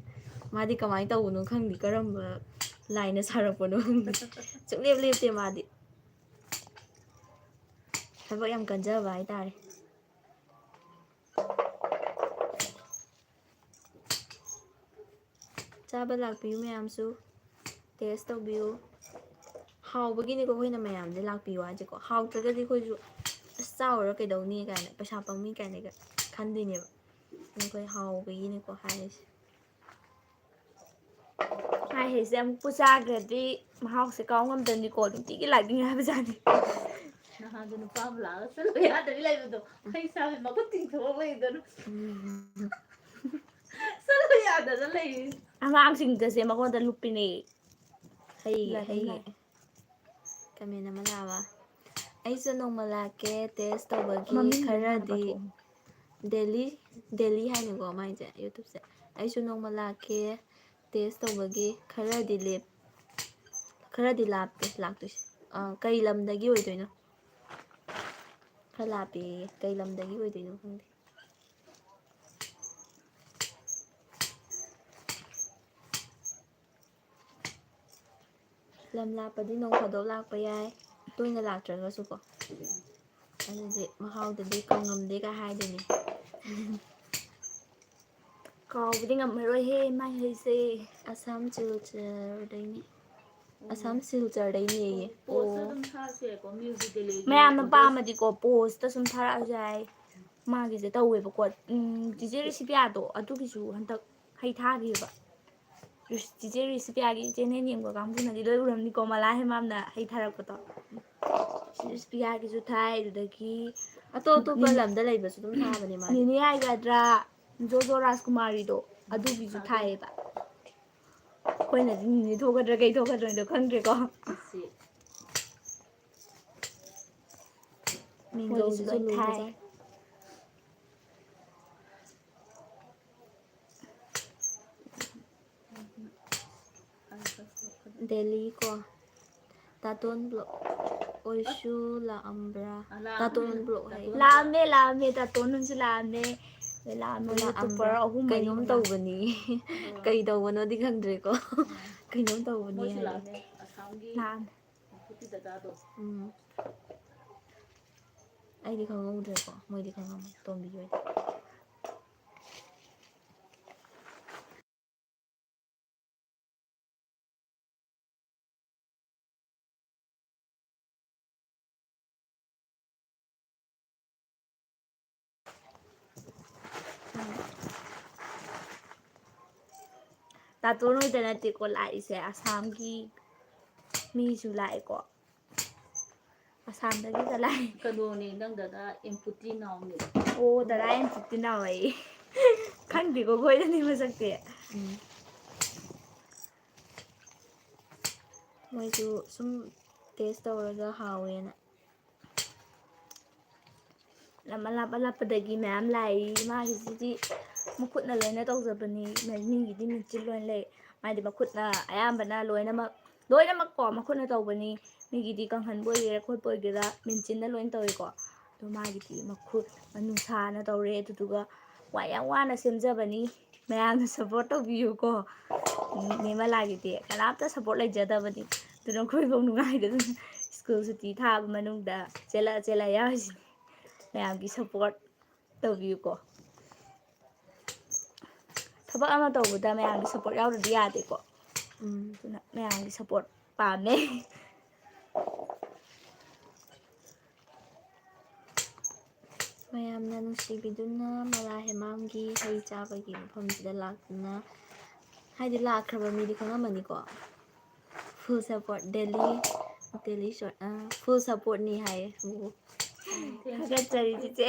ꯃꯥꯗꯤ ꯀꯃꯥꯏꯅ ꯇꯧꯕꯅꯣ ꯈꯪꯗꯦ, ꯀꯔꯝꯕ ꯂꯥꯏꯅ ꯁꯥꯔꯛꯄꯅꯣ ꯈꯪꯗꯦ, ꯁꯨꯡꯂꯦꯞ ꯂꯦꯞꯇꯦ ꯃꯥꯗꯤ꯫ ꯊꯕꯛ ꯌꯥꯝ ꯀꯟꯖꯕ ꯍꯥꯏꯇꯥꯔꯦ꯫ ꯆꯥꯕ ꯂꯥꯛꯄꯤꯌꯨ ꯃꯌꯥꯝꯁꯨ, ꯇꯦꯁ ꯇꯧꯕꯤꯌꯨ꯫ ꯍꯥꯎꯕꯒꯤꯅꯤꯀꯣ ꯑꯩꯈꯣꯏꯅ ꯃꯌꯥꯝꯁꯦ ꯂꯥꯛꯄꯤꯌꯨ ꯍꯥꯏꯁꯦꯀꯣ꯫ ꯍꯥꯎꯇ꯭ꯔꯒꯗꯤ ꯑꯩꯈꯣꯏꯁꯨ "ꯑꯁ, ꯆꯥꯎꯔ ꯀꯩꯗꯧꯅꯤ?" ꯀꯥꯏꯅ, "ꯄꯩꯁꯥ ꯄꯥꯝꯃꯨꯏ" ꯀꯥꯏꯅꯒ ꯈꯟꯗꯣꯏꯅꯦꯕ꯫ ꯑꯗꯣ ꯑꯩꯈꯣꯏ ꯍꯥꯎꯕꯒꯤꯅꯤꯀꯣ ꯍꯥꯏꯔꯤꯁꯦ꯫ ꯃꯥꯏ ꯍꯩꯁꯦ ꯑꯃꯨꯛꯄꯨ ꯆꯥꯈ꯭ꯔꯗꯤ ꯃꯍꯥꯎꯁꯦ ꯀꯥꯎ ꯉꯝꯗꯕꯅꯤꯀꯣ, ꯅꯨꯡꯇꯤꯒꯤ ꯂꯥꯛꯅꯤꯡꯉꯦ ꯍꯥꯏꯕꯖꯥꯠꯅꯤ꯫ ꯅꯍꯥꯟꯗꯣ ꯅꯨꯄꯥ ꯑꯃ ꯂꯥꯛꯑꯒ ꯆꯠꯂꯨ ꯌꯥꯗꯕꯤ ꯂꯩꯕꯗꯣ, ꯍꯩ ꯆꯥꯕꯩ ꯃꯈꯨꯠ ꯇꯤꯡꯊꯣꯛꯑ ꯂꯩꯗꯅ꯫ ꯎꯝ꯫ ꯆꯠꯂꯨ ꯌꯥꯗꯅ ꯂꯩꯔꯤ꯫ ꯑꯉꯥꯡꯁꯤꯡꯒꯁꯦ ꯃꯉꯣꯟꯗ ꯂꯨꯞꯄꯤꯅꯦ꯫ ꯍꯩ, ꯂꯥꯛꯑꯦ, ꯍꯩ꯫ ꯂꯥꯛꯑꯦ꯫ ꯀꯃꯦꯟ ꯑꯃ ꯂꯥꯛꯑꯕ? "ꯑꯩꯁꯨ ꯅꯣꯡꯃ ꯂꯥꯛꯀꯦ ꯇꯦꯁ ꯇꯧꯕꯒꯤ ꯃꯃꯤꯡꯗꯣ ꯍꯥꯟꯅ ꯈꯔꯗꯤ ꯄꯥꯊꯣꯛꯑꯣ꯫ ꯗꯦꯂꯤ, ꯗꯦꯂꯤ ꯍꯥꯏꯅꯤꯀꯣ ꯃꯥꯏꯁꯦ YouTubeꯁꯦ꯫ ꯑꯩꯁꯨ ꯅꯣꯡꯃ ꯂꯥꯛꯀꯦ ꯇꯦꯁ ꯇꯧꯕꯒꯤ ꯈꯔꯗꯤ ꯂꯦꯞ-, ꯈꯔꯗꯤ ꯂꯥꯞꯄꯦ ꯂꯥꯛꯇꯣꯏꯁꯦ꯫ ꯑꯥ, ꯀꯩ ꯂꯝꯗꯒꯤ ꯑꯣꯏꯗꯣꯏꯅꯣ?" ꯈꯔ ꯂꯥꯞꯄꯦꯌꯦ꯫ ꯀꯩ ꯂꯝꯗꯒꯤ ꯑꯣꯏꯗꯣꯏꯅꯣ ꯈꯪꯗꯦ꯫ ꯂꯝ ꯂꯥꯞꯄꯗꯤ ꯅꯣꯡ ꯐꯥꯗꯣꯛ ꯂꯥꯛꯄ ꯌꯥꯏ, ꯇꯣꯏꯅ ꯂꯥꯛꯇ꯭ꯔꯒꯁꯨꯀꯣ꯫ ꯑꯗꯨꯗꯤ ꯃꯍꯥꯎꯗꯨꯗꯤ ꯀꯧꯉꯝꯗꯦꯒ ꯍꯥꯏꯗꯨꯅꯤ꯫ ꯀꯥꯎꯕꯗꯤ ꯉꯝꯃꯔꯣꯏꯍꯦ ꯃꯥꯏ ꯍꯩꯁꯦ꯫ ꯑꯁꯥꯝ ꯁꯤꯜꯆꯔꯗꯩꯅꯦ꯫ ꯑꯁꯥꯝ ꯁꯤꯜꯆꯔꯗꯩꯅꯦꯌꯦ꯫ ꯄꯣꯁꯇ ꯑꯗꯨꯝ ꯊꯥꯁꯦꯀꯣ, ꯃ꯭ꯌꯨꯖꯤꯛ ꯗꯦꯂꯤꯒꯤ ꯃꯌꯥꯝꯅ ꯄꯣꯁ꯫ ꯄꯥꯝꯃꯗꯤꯀꯣ ꯄꯣꯁꯇ ꯁꯨꯝ ꯊꯥꯔꯛꯑꯁꯨ ꯌꯥꯏ꯫ ꯃꯥꯒꯤꯁꯦ ꯇꯧꯋꯦꯕꯀꯣ꯫ ꯎꯝ, ꯆꯤꯆꯦ ꯔꯤꯁꯤꯄꯤꯌꯥꯗꯣ ꯑꯗꯨꯒꯤꯁꯨ ꯍꯟꯗꯛ ꯍꯩ ꯊꯥꯈꯤꯕ꯫ ꯆꯤꯆꯦ ꯔꯤꯁꯤꯄꯤꯌꯥꯒꯤ ꯆꯦꯅꯦꯜ ꯌꯦꯡꯕ ꯀꯥꯡꯕꯨꯅꯗꯤ ꯂꯣꯏ ꯎꯔꯝꯅꯤꯀꯣ, ꯃꯂꯥ ꯍꯦꯃꯥꯝꯅ ꯍꯩ ꯊꯥꯔꯛꯄꯗꯣ꯫ ꯔꯤꯁꯤꯄꯤꯌꯥꯒꯤꯁꯨ ꯊꯥꯏ꯫ ꯑꯗꯨꯗꯒꯤ ꯑꯇꯣꯞ ꯑꯇꯣꯞꯄ ꯅꯤꯅꯤ-, ꯂꯝꯗ ꯂꯩꯕꯁꯨ ꯑꯗꯨꯝ ꯊꯥꯕꯅꯦ ꯃꯥꯗꯤ꯫ ꯅꯤꯅꯤ ꯍꯥꯏꯒꯗ꯭ꯔꯥ, ꯖꯣꯖꯣ ꯔꯥꯖꯀꯨꯃꯥꯔꯤꯗꯣ ꯑꯗꯨꯒꯤꯁꯨ ꯊꯥꯏꯌꯦꯕ꯫ ꯑꯩꯈꯣꯏꯅꯗꯤ ꯅꯤꯅꯤ ꯊꯣꯛꯀꯗ꯭ꯔꯥ ꯀꯩ ꯊꯣꯛꯀꯗ꯭ꯔꯥꯗꯣ ꯈꯪꯗ꯭ꯔꯦꯀꯣ꯫ ꯃꯣꯏꯒꯤꯁꯨ ꯃꯤꯡꯒꯧꯁꯤꯁꯨ ꯂꯣꯏ ꯊꯥꯏ꯫ ꯂꯨꯕꯖꯥꯠꯅꯤ꯫ ꯗꯦꯜꯂꯤ ꯀꯣ꯫ ꯇꯥꯇꯣꯟ ꯕ꯭ꯂꯣꯛ ꯑꯣꯏꯁꯨ ꯂꯥꯛꯑꯝꯕ꯭ꯔꯥ? ꯇꯥꯇꯣꯟ ꯕ꯭ꯂꯣꯛ ꯍꯥꯏ꯫ ꯂꯥꯛꯑꯝꯃꯦ, ꯂꯥꯛꯑꯝꯃꯦ, ꯇꯥꯇꯣꯟ ꯍꯣꯏꯁꯨ ꯂꯥꯛꯑꯝꯃꯦ꯫ ꯂꯥꯛꯑꯝꯃꯦ, ꯂꯥꯛꯑꯝꯕ꯭ꯔꯥ? ꯌꯨꯇꯨꯕꯔ ꯑꯍꯨꯝ ꯃꯔꯤ ꯀꯩꯅꯣꯝ ꯃꯉꯥ꯫ ꯇꯧꯕꯅꯤ꯫ ꯀꯩ ꯇꯧꯕꯅꯣꯗꯤ ꯈꯪꯗ꯭ꯔꯦꯀꯣ꯫ ꯀꯩꯅꯣꯝ ꯇꯧꯕꯅꯤ ꯍꯥꯏ꯫ ꯂꯥꯛꯑꯝꯃꯦ꯫ ꯎꯝ꯫ ꯑꯩꯗꯤ ꯈꯪꯍꯧꯗ꯭ꯔꯦꯀꯣ, ꯃꯣꯏꯗꯤ ꯈꯪꯉꯝꯃꯅꯤ, ꯇꯣꯝꯕꯤ ꯍꯣꯏꯗꯤ꯫ ꯇꯥꯇꯣꯟ ꯍꯣꯏꯗ ꯅꯠꯇꯦꯀꯣ ꯂꯥꯛꯏꯁꯦ, ꯑꯁꯥꯝꯒꯤ ꯃꯤꯁꯨ ꯂꯥꯛꯑꯦꯀꯣ꯫ ꯑꯁꯥꯝꯗꯒꯤꯒ ꯂꯥꯛꯑꯦ꯫ ꯀꯩꯅꯣꯅꯦ, ꯅꯪ ꯗꯗꯥ ꯑꯦꯝꯄꯨꯇꯤ ꯅꯥꯎꯅꯦ꯫ ꯑꯣ, ꯗꯗꯥ ꯑꯦꯝꯄꯨꯇꯤ ꯅꯥꯎ ꯑꯩ꯫ ꯈꯪꯗꯦꯀꯣ ꯑꯩꯈꯣꯏꯗꯗꯤ ꯃꯁꯛꯇꯤ꯫ ꯎꯝ꯫ ꯃꯣꯏꯁꯨ ꯁꯨꯝ ꯇꯦꯁ ꯇꯧꯔꯒ ꯍꯥꯎꯋꯦꯅ꯫ ꯂꯝ ꯑꯂꯥꯞ ꯑꯂꯥꯞꯄꯗꯒꯤ ꯃꯌꯥꯝ ꯂꯥꯛꯏ꯫ ꯃꯥꯒꯤꯁꯤꯗꯤ ꯃꯈꯨꯠꯅ ꯂꯣꯏꯅ ꯇꯧꯖꯕꯅꯤ꯫ ꯃꯤꯒꯤꯗꯤ ꯃꯦꯆꯤꯟ ꯂꯣꯏꯅ ꯂꯩ꯫ ꯃꯥꯗꯤ ꯃꯈꯨꯠꯅ ꯑꯌꯥꯝꯕꯅ ꯂꯣꯏꯅꯃꯛ, ꯂꯣꯏꯅꯃꯛꯀꯣ ꯃꯈꯨꯠꯅ ꯇꯧꯕꯅꯤ꯫ ꯃꯤꯒꯤꯗꯤ ꯀꯪꯍꯟꯕ ꯑꯣꯏꯒꯦꯔꯥ ꯈꯣꯠꯄ ꯑꯣꯏꯒꯦꯔꯥ ꯃꯦꯆꯤꯟꯅ ꯂꯣꯏꯅ ꯇꯧꯏꯀꯣ꯫ ꯑꯗꯣ ꯃꯥꯒꯤꯗꯤ ꯃꯈꯨꯠ ꯅꯨꯡꯁꯥꯅ ꯇꯧꯔꯦ꯫ ꯑꯗꯨꯗꯨꯒ ꯋꯥ-, ꯌꯥꯝ ꯋꯥꯅ ꯁꯦꯝꯖꯕꯅꯤ꯫ ꯃꯌꯥꯝꯅ ꯁꯞꯄꯣꯔꯠ ꯇꯧꯕꯤꯌꯨꯀꯣ꯫ ꯅꯦꯃꯂꯥꯒꯤꯗꯤ ꯀꯅꯥꯝꯇ ꯁꯞꯄꯣꯔꯠ ꯂꯩꯖꯗꯕꯅꯤ꯫ ꯑꯗꯨꯅ ꯑꯩꯈꯣꯏꯐꯧ ꯅꯨꯡꯉꯥꯏꯗꯗꯅ ꯁ꯭ꯀꯨꯜ ꯁꯨꯇꯤ ꯊꯥꯕ ꯃꯅꯨꯡꯗ ꯆꯦꯜꯂꯛꯑ ꯆꯦꯜꯂꯛꯑ ꯌꯥꯎꯔꯤꯁꯤꯅꯤ꯫ ꯃꯌꯥꯝꯒꯤ ꯁꯞꯄꯣꯔꯠ ꯇꯧꯕꯤꯌꯨꯀꯣ꯫ ꯊꯕꯛ ꯑꯃ ꯇꯧꯕꯗ ꯃꯌꯥꯝꯒꯤ ꯁꯞꯄꯣꯔꯠ ꯌꯥꯎꯗ꯭ꯔꯗꯤ ꯌꯥꯗꯦꯀꯣ꯫ ꯎꯝ꯫ ꯑꯗꯨꯅ ꯃꯌꯥꯝꯒꯤ ꯁꯞꯄꯣꯔꯠ ꯄꯥꯝꯃꯦ꯫ ꯃꯌꯥꯝꯅ ꯅꯨꯡꯁꯤꯕꯤꯗꯨꯅ ꯃꯂꯥ ꯍꯦꯃꯥꯝꯒꯤ ꯍꯩ ꯆꯥꯕꯒꯤ ꯃꯐꯝꯁꯤꯗ ꯂꯥꯛꯇꯨꯅ, ꯍꯥꯏꯗꯤ ꯂꯥꯛꯈ꯭ꯔꯕ ꯃꯤꯗꯤ ꯈꯪꯉꯝꯃꯅꯤꯀꯣ꯫ Full support, Delhi, Delhi short, ꯑ, full supportꯅꯤ ꯍꯥꯏꯌꯦ꯫ ꯊꯥꯒꯠꯆꯔꯤ ꯆꯤꯆꯦ꯫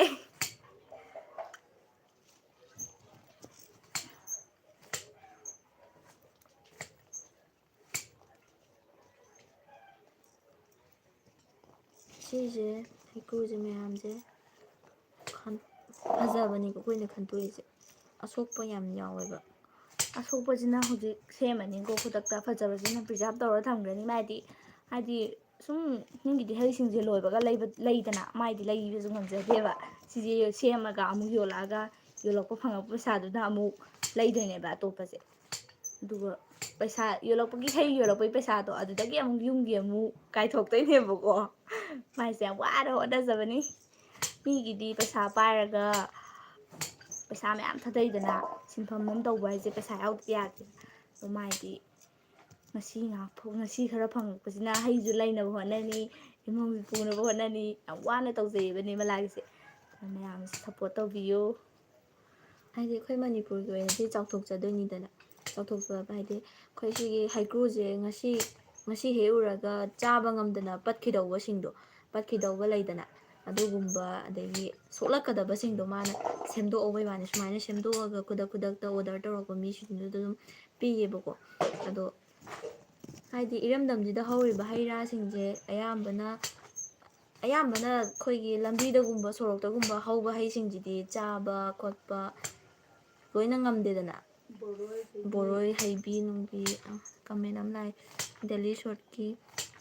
ꯁꯤꯁꯦ, ꯍꯩꯀ꯭ꯔꯨꯁꯦ ꯃꯌꯥꯝꯁꯦ ꯈꯟ-, ꯐꯖꯕꯅꯤꯀꯣ ꯑꯩꯈꯣꯏꯅ ꯈꯟꯇꯣꯛꯏꯁꯦ꯫ ꯑꯁꯣꯛꯄ ꯌꯥꯝ ꯌꯥꯎꯋꯦꯕ꯫ ꯑꯁꯣꯛꯄꯁꯤꯅ ꯍꯧꯖꯤꯛ ꯁꯦꯝꯃꯅꯤꯀꯣ ꯈꯨꯗꯛꯇ, ꯐꯖꯕꯁꯤꯅ preserve ꯇꯧꯔ ꯊꯝꯒꯅꯤ꯫ ꯃꯥꯗꯤ, ꯍꯥꯏꯗꯤ, ꯁꯨꯝ ꯃꯤꯒꯤꯗꯤ ꯍꯩꯁꯤꯡꯁꯦ ꯂꯣꯏꯕꯒ ꯂꯩꯕ, ꯂꯩꯗꯅ, ꯃꯥꯏꯗꯤ ꯂꯩꯕꯁꯨ ꯉꯝꯖꯗꯦꯕ꯫ ꯁꯤꯁꯦ ꯁꯦꯝꯃꯒ ꯑꯃꯨꯛ ꯌꯣꯜꯂꯛꯑꯒ ꯌꯣꯜꯂꯛꯄ ꯐꯪꯉꯛꯄ ꯄꯩꯁꯥꯗꯨꯅ ꯑꯃꯨꯛ ꯂꯩꯗꯣꯏꯅꯦꯕ ꯑꯇꯣꯞꯄꯁꯦ꯫ ꯑꯗꯨꯒ ꯄꯩꯁꯥ ꯌꯣꯜꯂꯛꯄꯒꯤ, ꯍꯩ ꯌꯣꯜꯂꯛꯄꯒꯤ ꯄꯩꯁꯥꯗꯣ ꯑꯗꯨꯗꯒꯤ ꯑꯃꯨꯛ ꯌꯨꯝꯒꯤ ꯑꯃꯨꯛ ꯀꯥꯏꯊꯣꯛꯇꯣꯏꯅꯦꯕꯀꯣ꯫ ꯃꯥꯏꯁꯦ ꯌꯥꯝ ꯋꯥꯅ ꯍꯣꯠꯅꯖꯕꯅꯤ꯫ ꯃꯤꯒꯤꯗꯤ ꯄꯩꯁꯥ ꯄꯥꯏꯔꯒ ꯄꯩꯁꯥ ꯃꯌꯥꯝ ꯊꯥꯗꯩꯗꯅ, ꯁꯤꯟꯐꯝ ꯑꯃ ꯇꯧꯕ ꯍꯥꯏꯁꯦ ꯄꯩꯁꯥ ꯌꯥꯎꯗꯕ ꯌꯥꯗꯦ꯫ ꯑꯗꯣ ꯃꯥꯏꯗꯤ ꯉꯁꯤ ꯉꯥꯏꯍꯥꯛ ꯐꯥꯎ, ꯉꯁꯤ ꯈꯔ ꯐꯪꯉꯛꯄꯁꯤꯅ ꯍꯩꯁꯨ ꯂꯩꯅꯕ ꯍꯣꯠꯅꯅꯤ, ꯏꯃꯨꯡꯁꯨ ꯄꯨꯅꯕ ꯍꯣꯠꯅꯅꯤ꯫ ꯌꯥꯝ ꯋꯥꯅ ꯇꯧꯖꯩꯌꯦꯕ ꯅꯤꯔꯃꯂꯥꯒꯤꯁꯦ꯫ ꯑꯗꯨꯅ ꯃꯌꯥꯝꯁꯦ support ꯇꯧꯕꯤꯌꯨ꯫ ꯍꯥꯏꯗꯤ ꯑꯩꯈꯣꯏ ꯃꯅꯤꯄꯨꯔꯒꯤ ꯑꯣꯏꯅꯗꯤ ꯆꯥꯎꯊꯣꯛꯆꯗꯣꯏꯅꯤꯗꯅ꯫ ꯆꯥꯎꯊꯣꯛꯆꯕ ꯍꯥꯏꯗꯤ ꯑꯩꯈꯣꯏ ꯁꯤꯒꯤ ꯍꯩꯀ꯭ꯔꯨꯁꯦ ꯉꯁꯤ, ꯉꯁꯤ ꯍꯦꯛꯎꯔꯒ ꯆꯥꯕ ꯉꯝꯗꯅ ꯄꯠꯈꯤꯗꯧꯕꯁꯤꯡꯗꯣ, ꯄꯠꯈꯤꯗꯧꯕ ꯂꯩꯗꯅ, ꯑꯗꯨꯒꯨꯝꯕ, ꯑꯗꯒꯤ ꯁꯣꯛꯂꯛꯀꯗꯕꯁꯤꯡꯗꯣ ꯃꯥꯅ ꯁꯦꯝꯗꯣꯛꯍꯧꯕꯩ ꯋꯥꯅꯤ꯫ ꯁꯨꯃꯥꯏꯅ ꯁꯦꯝꯗꯣꯛꯑꯒ ꯈꯨꯗꯛ ꯈꯨꯗꯛꯇ order ꯇꯧꯔꯛꯄ ꯃꯤꯁꯤꯡꯗꯨꯗ ꯑꯗꯨꯝ ꯄꯤꯌꯦꯕꯀꯣ꯫ ꯑꯗꯣ ꯍꯥꯏꯗꯤ ꯏꯔꯝꯗꯝꯁꯤꯗ ꯍꯧꯔꯤꯕ ꯍꯩ ꯔꯥꯁꯤꯡꯁꯦ ꯑꯌꯥꯝꯕꯅ, ꯑꯌꯥꯝꯕꯅ ꯑꯩꯈꯣꯏꯒꯤ ꯂꯝꯕꯤꯗꯒꯨꯝꯕ ꯁꯣꯔꯣꯛꯇꯒꯨꯝꯕ ꯍꯧꯕ ꯍꯩꯁꯤꯡꯁꯤꯗꯤ ꯆꯥꯕ ꯈꯣꯠꯄ ꯂꯣꯏꯅ ꯉꯝꯗꯦꯗꯅ꯫ ꯕꯣꯔꯣꯏ, ꯍꯩꯕꯤ ꯅꯨꯡꯕꯤ, ꯑ, comment ꯑꯃ ꯂꯥꯛꯑꯦ꯫ Delhi shortꯀꯤ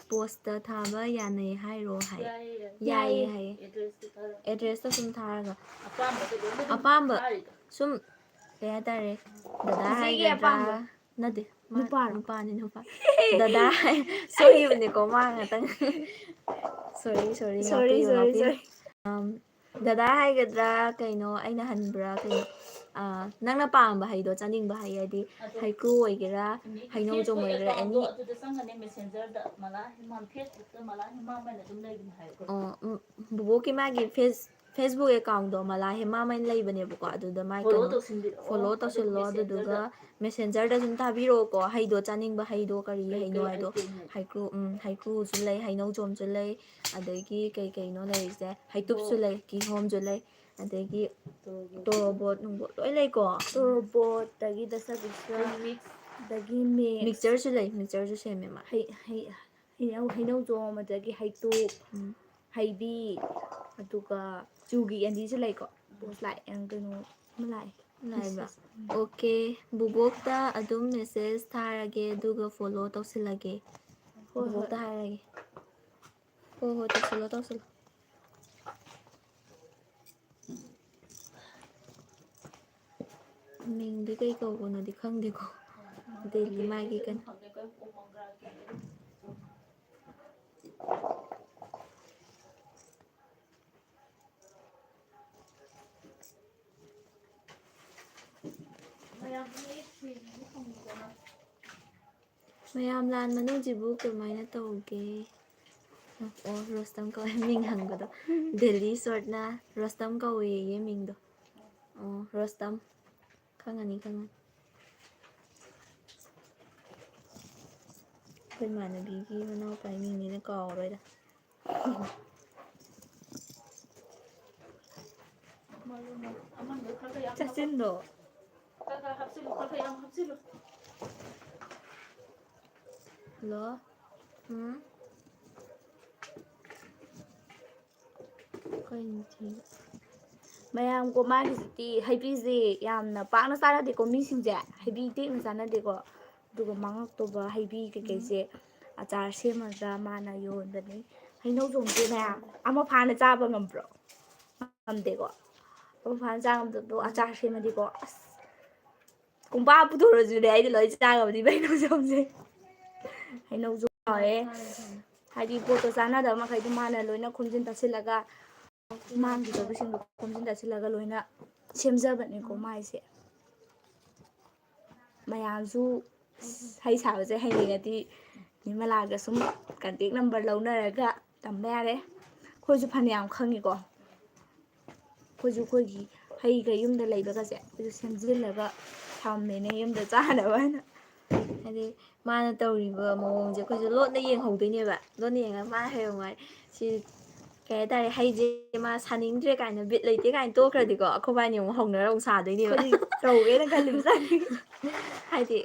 postꯇ ꯊꯥꯕ ꯌꯥꯅꯩ ꯍꯥꯏꯔꯣ ꯍꯥꯏ꯫ ꯌꯥꯏꯌꯦ, ꯌꯥꯏꯌꯦ꯫ ꯌꯥꯏꯌꯦ ꯍꯥꯏꯌꯦ꯫ Addressꯇꯨ ꯊꯥꯔꯛꯑꯣ꯫ Addressꯇꯣ ꯁꯨꯝ ꯊꯥꯔꯒ꯫ ꯑꯄꯥꯝꯕꯗꯣ ꯂꯣꯏꯅ ꯑꯗꯨꯝ ꯑꯄꯥꯝꯕ ꯊꯥꯔꯤꯗꯣ꯫ ꯁꯨꯝ ꯀꯩ ꯍꯥꯏꯇꯥꯔꯦ, ꯗꯗꯥ ꯏꯆꯦꯒꯤ ꯍꯥꯏꯒꯗ꯭ꯔꯥ? ꯑꯄꯥꯝꯕ꯫ ꯅꯠꯇꯦ, ꯃꯥ ꯅꯨꯄꯥꯔꯣ? ꯅꯨꯄꯥꯅꯤ, ꯅꯨꯄꯥ꯫ ꯗꯗꯥ ꯍꯥꯏ-, ꯁꯣꯏꯈꯤꯕꯅꯦꯀꯣ, ꯃꯥ ꯉꯥꯛꯇꯪ꯫ Sorry, sorry, sorry, ꯉꯥꯛꯄꯤꯌꯨ, sorry, ꯉꯥꯛꯄꯤꯌꯨ꯫ Sorry꯫ ꯑꯝ, ꯗꯗꯥ ꯍꯥꯏꯒꯗ꯭ꯔꯥ ꯀꯩꯅꯣ, ꯑꯩꯅ ꯍꯟꯕ꯭ꯔꯥ ꯀꯩꯅꯣ? ꯑꯥ, ꯅꯪꯅ ꯄꯥꯝꯕ ꯍꯩꯗꯣ ꯆꯥꯅꯤꯡꯕ ꯍꯩ, ꯍꯥꯏꯗꯤ ꯍꯩꯀ꯭ꯔꯨ ꯑꯣꯏꯒꯦꯔꯥ, ꯍꯩꯅꯧꯖꯣꯝ ꯑꯣꯏꯒꯦꯔꯥ, ꯑꯦꯅꯤ꯫ ꯑꯗꯨꯗ ꯆꯪꯉꯅꯤ, ꯃꯦꯁꯦꯟꯖꯔꯗ ꯃꯂꯥ ꯍꯦꯃꯥꯝ, ꯐꯦꯁꯕꯨꯛꯇ ꯃꯂꯥ ꯍꯦꯃꯥꯝ ꯍꯥꯏꯅ ꯑꯗꯨꯝ ꯂꯩꯕꯅꯦ ꯍꯥꯏꯌꯦꯕꯀꯣ꯫ ꯑꯣ, ꯎꯝ, ꯕꯨꯕꯣꯛꯀꯤ ꯃꯥꯒꯤ ꯐꯦꯁ-, ꯐꯦꯁꯕꯨꯛ ꯑꯦꯀꯥꯎꯟꯗꯣ ꯃꯂꯥ ꯍꯦꯃꯥꯝ ꯍꯥꯏꯅ ꯂꯩꯕꯅꯦꯕꯀꯣ, ꯑꯗꯨꯗ ꯃꯥꯏ ꯐꯣꯂꯣ ꯀꯩꯅꯣ ꯇꯧꯁꯤꯟꯕꯤꯔꯛꯑꯣ, ꯐꯣꯂꯣ ꯑꯗꯨꯒ ꯇꯧꯁꯤꯜꯂꯣ, ꯑꯗꯨꯗꯨꯒ ꯃꯦꯁꯦꯟꯖꯔꯗ ꯁꯨꯝ ꯊꯥꯕꯤꯔꯛꯑꯣꯀꯣ, ꯍꯩꯗꯣ ꯆꯥꯅꯤꯡꯕ ꯍꯩꯗꯣ ꯀꯔꯤ ꯀꯩ ꯍꯩꯅꯣ ꯀꯩ ꯍꯥꯏꯗꯣ꯫ ꯍꯩ ꯀꯩ ꯍꯩ? ꯍꯩꯀ꯭ꯔꯨ, ꯎꯝ, ꯍꯩꯀ꯭ꯔꯨꯁꯨ ꯂꯩ, ꯍꯩꯅꯧꯖꯣꯝꯁꯨ ꯂꯩ, ꯑꯗꯒꯤ ꯀꯩ ꯀꯩꯅꯣ ꯂꯩꯔꯤꯁꯦ, ꯍꯩꯇꯨꯞꯁꯨ ꯀꯤꯍꯣꯝ꯫ ꯂꯩ, ꯀꯤꯍꯣꯝꯁꯨ ꯂꯩ, ꯑꯗꯒꯤ ꯇꯣꯔꯣꯕꯣꯠ꯫ ꯇꯣꯔꯣꯕꯣꯠ ꯅꯨꯡꯕꯣꯠ ꯂꯣꯏ ꯂꯩꯀꯣ꯫ ꯇꯣꯔꯣꯕꯣꯠꯇꯒꯤ ꯗꯁꯀꯨꯁ, ꯃꯤꯛꯁ꯫ ꯑꯗꯒꯤ ꯃꯤꯛꯁ꯫ ꯃꯤꯛꯁꯆꯔꯁꯨ ꯂꯩ, ꯃꯤꯛꯁꯆꯔꯁꯨ ꯁꯦꯝꯃꯦ ꯃꯥ꯫ ꯍꯩ, ꯍꯩ, ꯍꯩꯅꯧ, ꯍꯩꯅꯧꯖꯣꯝ, ꯑꯗꯒꯤ ꯍꯩꯇꯨꯞ, ꯎꯝ꯫ ꯍꯩꯕꯤ, ꯑꯗꯨꯒ ꯆꯨꯒꯤ ꯀꯦꯟꯗꯤꯁꯨ ꯂꯩꯀꯣ꯫ ꯄꯣꯁ ꯂꯥꯛꯑꯦ, ꯀꯩꯅꯣ ꯑꯃ ꯂꯥꯛꯑꯦ꯫ ꯂꯥꯛꯑꯦꯕ? ꯎꯝ꯫ ꯑꯣꯀꯦ, ꯕꯨꯕꯣꯛꯇ ꯑꯗꯨꯝ ꯃꯦꯁꯦꯖ ꯊꯥꯔꯒꯦ, ꯑꯗꯨꯒ ꯐꯣꯂꯣ ꯇꯧꯁꯤꯜꯂꯒꯦ꯫ ꯍꯣꯏ, ꯍꯣꯏ꯫ ꯕꯨꯕꯣꯛꯇ ꯍꯥꯏꯔꯒꯦ꯫ ꯍꯣꯏ, ꯍꯣꯏ, ꯇꯧꯁꯤꯜꯂꯣ, ꯇꯧꯁꯤꯜꯂꯣ꯫ ꯃꯤꯡꯗꯤ ꯀꯩ ꯀꯧꯕꯅꯣꯗꯤ ꯈꯪꯗꯦꯀꯣ꯫ ꯗꯦꯜꯂꯤ ꯃꯥꯒꯤ ꯀꯩꯅꯣ꯫ ꯃꯌꯥꯝ ꯂꯥꯟ ꯃꯅꯨꯡꯁꯤꯕꯨ ꯀꯃꯥꯏꯅ ꯇꯧꯒꯦ? ꯑꯣ, ꯔꯣꯁꯇꯝ ꯀꯧꯋꯦ ꯃꯤꯡ ꯍꯪꯕꯗꯣ꯫ ꯗꯦꯜꯂꯤ ꯁꯣꯔꯠꯅ ꯔꯣꯁꯇꯝ ꯀꯧꯋꯦꯌꯦ ꯃꯤꯡꯗꯣ꯫ ꯑꯣ, ꯔꯣꯁꯇꯝ꯫ ꯈꯪꯉꯅꯤ, ꯈꯪꯉꯅꯤ꯫ ꯑꯩꯈꯣꯏ ꯏꯃꯥꯟꯅꯕꯤꯒꯤ ꯃꯅꯥꯎꯄꯥꯒꯤ ꯃꯤꯡꯅꯤꯅ ꯀꯥꯎꯔꯣꯏꯗ꯫ ꯆꯥꯁꯤꯟꯗꯣ꯫ ꯍꯜꯂꯣ꯫ ꯎꯝ? ꯀꯩꯅꯣ ꯁꯤꯕꯣ? ꯃꯌꯥꯝ ꯀꯣ, ꯃꯥꯒꯤꯁꯤꯗꯤ ꯍꯩꯕꯤꯁꯦ ꯌꯥꯝꯅ ꯄꯥꯛꯅ ꯆꯥꯟꯅꯗꯦꯀꯣ ꯃꯤꯁꯤꯡꯁꯦ꯫ ꯍꯩꯕꯤ ꯇꯦꯛꯅ ꯆꯥꯟꯅꯗꯦꯀꯣ꯫ ꯑꯗꯨꯒ ꯃꯉꯛꯇꯧꯕ ꯍꯩꯕꯤ ꯀꯩꯀꯩꯁꯦ ꯑꯆꯥꯔ ꯁꯦꯝꯃꯒ ꯃꯥꯅ ꯌꯣꯟꯕꯅꯤ꯫ ꯍꯩꯅꯧꯖꯣꯝꯁꯦ ꯃꯌꯥꯝ ꯑꯃ ꯐꯥꯅ ꯆꯥꯕ ꯉꯝꯕ꯭ꯔꯣ? ꯉꯝꯗꯦꯀꯣ꯫ ꯑꯃ ꯐꯥꯅ ꯆꯥ ꯉꯝꯗꯕꯗꯣ ꯑꯆꯥꯔ ꯁꯦꯝꯃꯗꯤꯀꯣ, ꯑꯁ, ꯀꯣꯡꯄꯥꯛ ꯄꯨꯊꯣꯔꯁꯨꯅꯦ ꯑꯩꯗꯤ ꯂꯣꯏ ꯆꯥ ꯉꯝꯅꯤꯕ ꯍꯩꯅꯧꯖꯣꯝꯁꯦ꯫ ꯍꯩꯅꯧꯖꯣꯝ ꯍꯥꯎꯋꯦ꯫ ꯍꯥꯏꯗꯤ ꯄꯣꯠꯇꯣ ꯆꯥꯟꯅꯗꯕ ꯃꯈꯩꯗꯣ ꯃꯥꯅ ꯂꯣꯏꯅ ꯈꯣꯝꯖꯤꯟ ꯇꯥꯁꯤꯜꯂꯒ ꯃꯥꯡꯈꯤꯗꯕꯁꯤꯡꯗꯣ ꯈꯣꯝꯖꯤꯟ ꯇꯥꯁꯤꯜꯂꯒ ꯂꯣꯏꯅ ꯁꯦꯝꯖꯕꯅꯤꯀꯣ ꯃꯥꯏꯁꯦ꯫ ꯃꯌꯥꯝꯁꯨ ꯍꯩ ꯁꯥꯕꯁꯦ ꯍꯩꯅꯤꯡꯉꯗꯤ ꯅꯤꯃꯂꯥꯒ ꯁꯨꯝ ꯀꯟꯇꯦꯛ ꯅꯝꯕꯔ ꯂꯧꯅꯔꯒ ꯇꯝꯕ ꯌꯥꯔꯦ꯫ ꯑꯩꯈꯣꯏꯁꯨ ꯐꯅꯌꯥꯝ ꯈꯪꯉꯤꯀꯣ꯫ ꯑꯩꯈꯣꯏꯁꯨ ꯑꯩꯈꯣꯏꯒꯤ ꯍꯩꯒ ꯌꯨꯝꯗ ꯂꯩꯕꯒꯁꯦ ꯑꯩꯈꯣꯏꯁꯨ ꯁꯦꯝꯖꯤꯜꯂꯒ ꯊꯝꯃꯤꯅꯦ ꯌꯨꯝꯗ ꯆꯥꯅꯕ ꯍꯥꯏꯅ꯫ ꯍꯥꯏꯗꯤ ꯃꯥꯅ ꯇꯧꯔꯤꯕ ꯃꯑꯣꯡꯁꯦ ꯑꯩꯈꯣꯏꯁꯨ ꯂꯣꯠꯅ ꯌꯦꯡꯍꯧꯗꯣꯏꯅꯦꯕ꯫ ꯂꯣꯠꯅ ꯌꯦꯡꯉꯒ ꯃꯥ ꯍꯌꯦꯡꯋꯥꯏ ꯁꯤ ꯀꯩ ꯍꯥꯏꯇꯥꯔꯦ, ꯍꯩꯁꯦ ꯃꯥ ꯁꯥꯅꯤꯡꯗ꯭ꯔꯦ ꯀꯥꯏꯅ, ꯕꯤꯠ ꯂꯩꯇꯦ ꯀꯥꯏꯅ ꯇꯣꯛꯈ꯭ꯔꯗꯤꯀꯣ, ꯑꯩꯈꯣꯏꯕꯥꯅꯤ ꯑꯃꯨꯛ ꯍꯧꯅꯔ ꯑꯃꯨꯛ ꯁꯥꯗꯣꯏꯅꯦꯕ꯫ ꯑꯩꯈꯣꯏꯗꯤ ꯇꯧꯒꯦꯅ ꯈꯜꯂꯤꯕꯖꯥꯠꯅꯤ꯫ ꯍꯥꯏꯗꯤ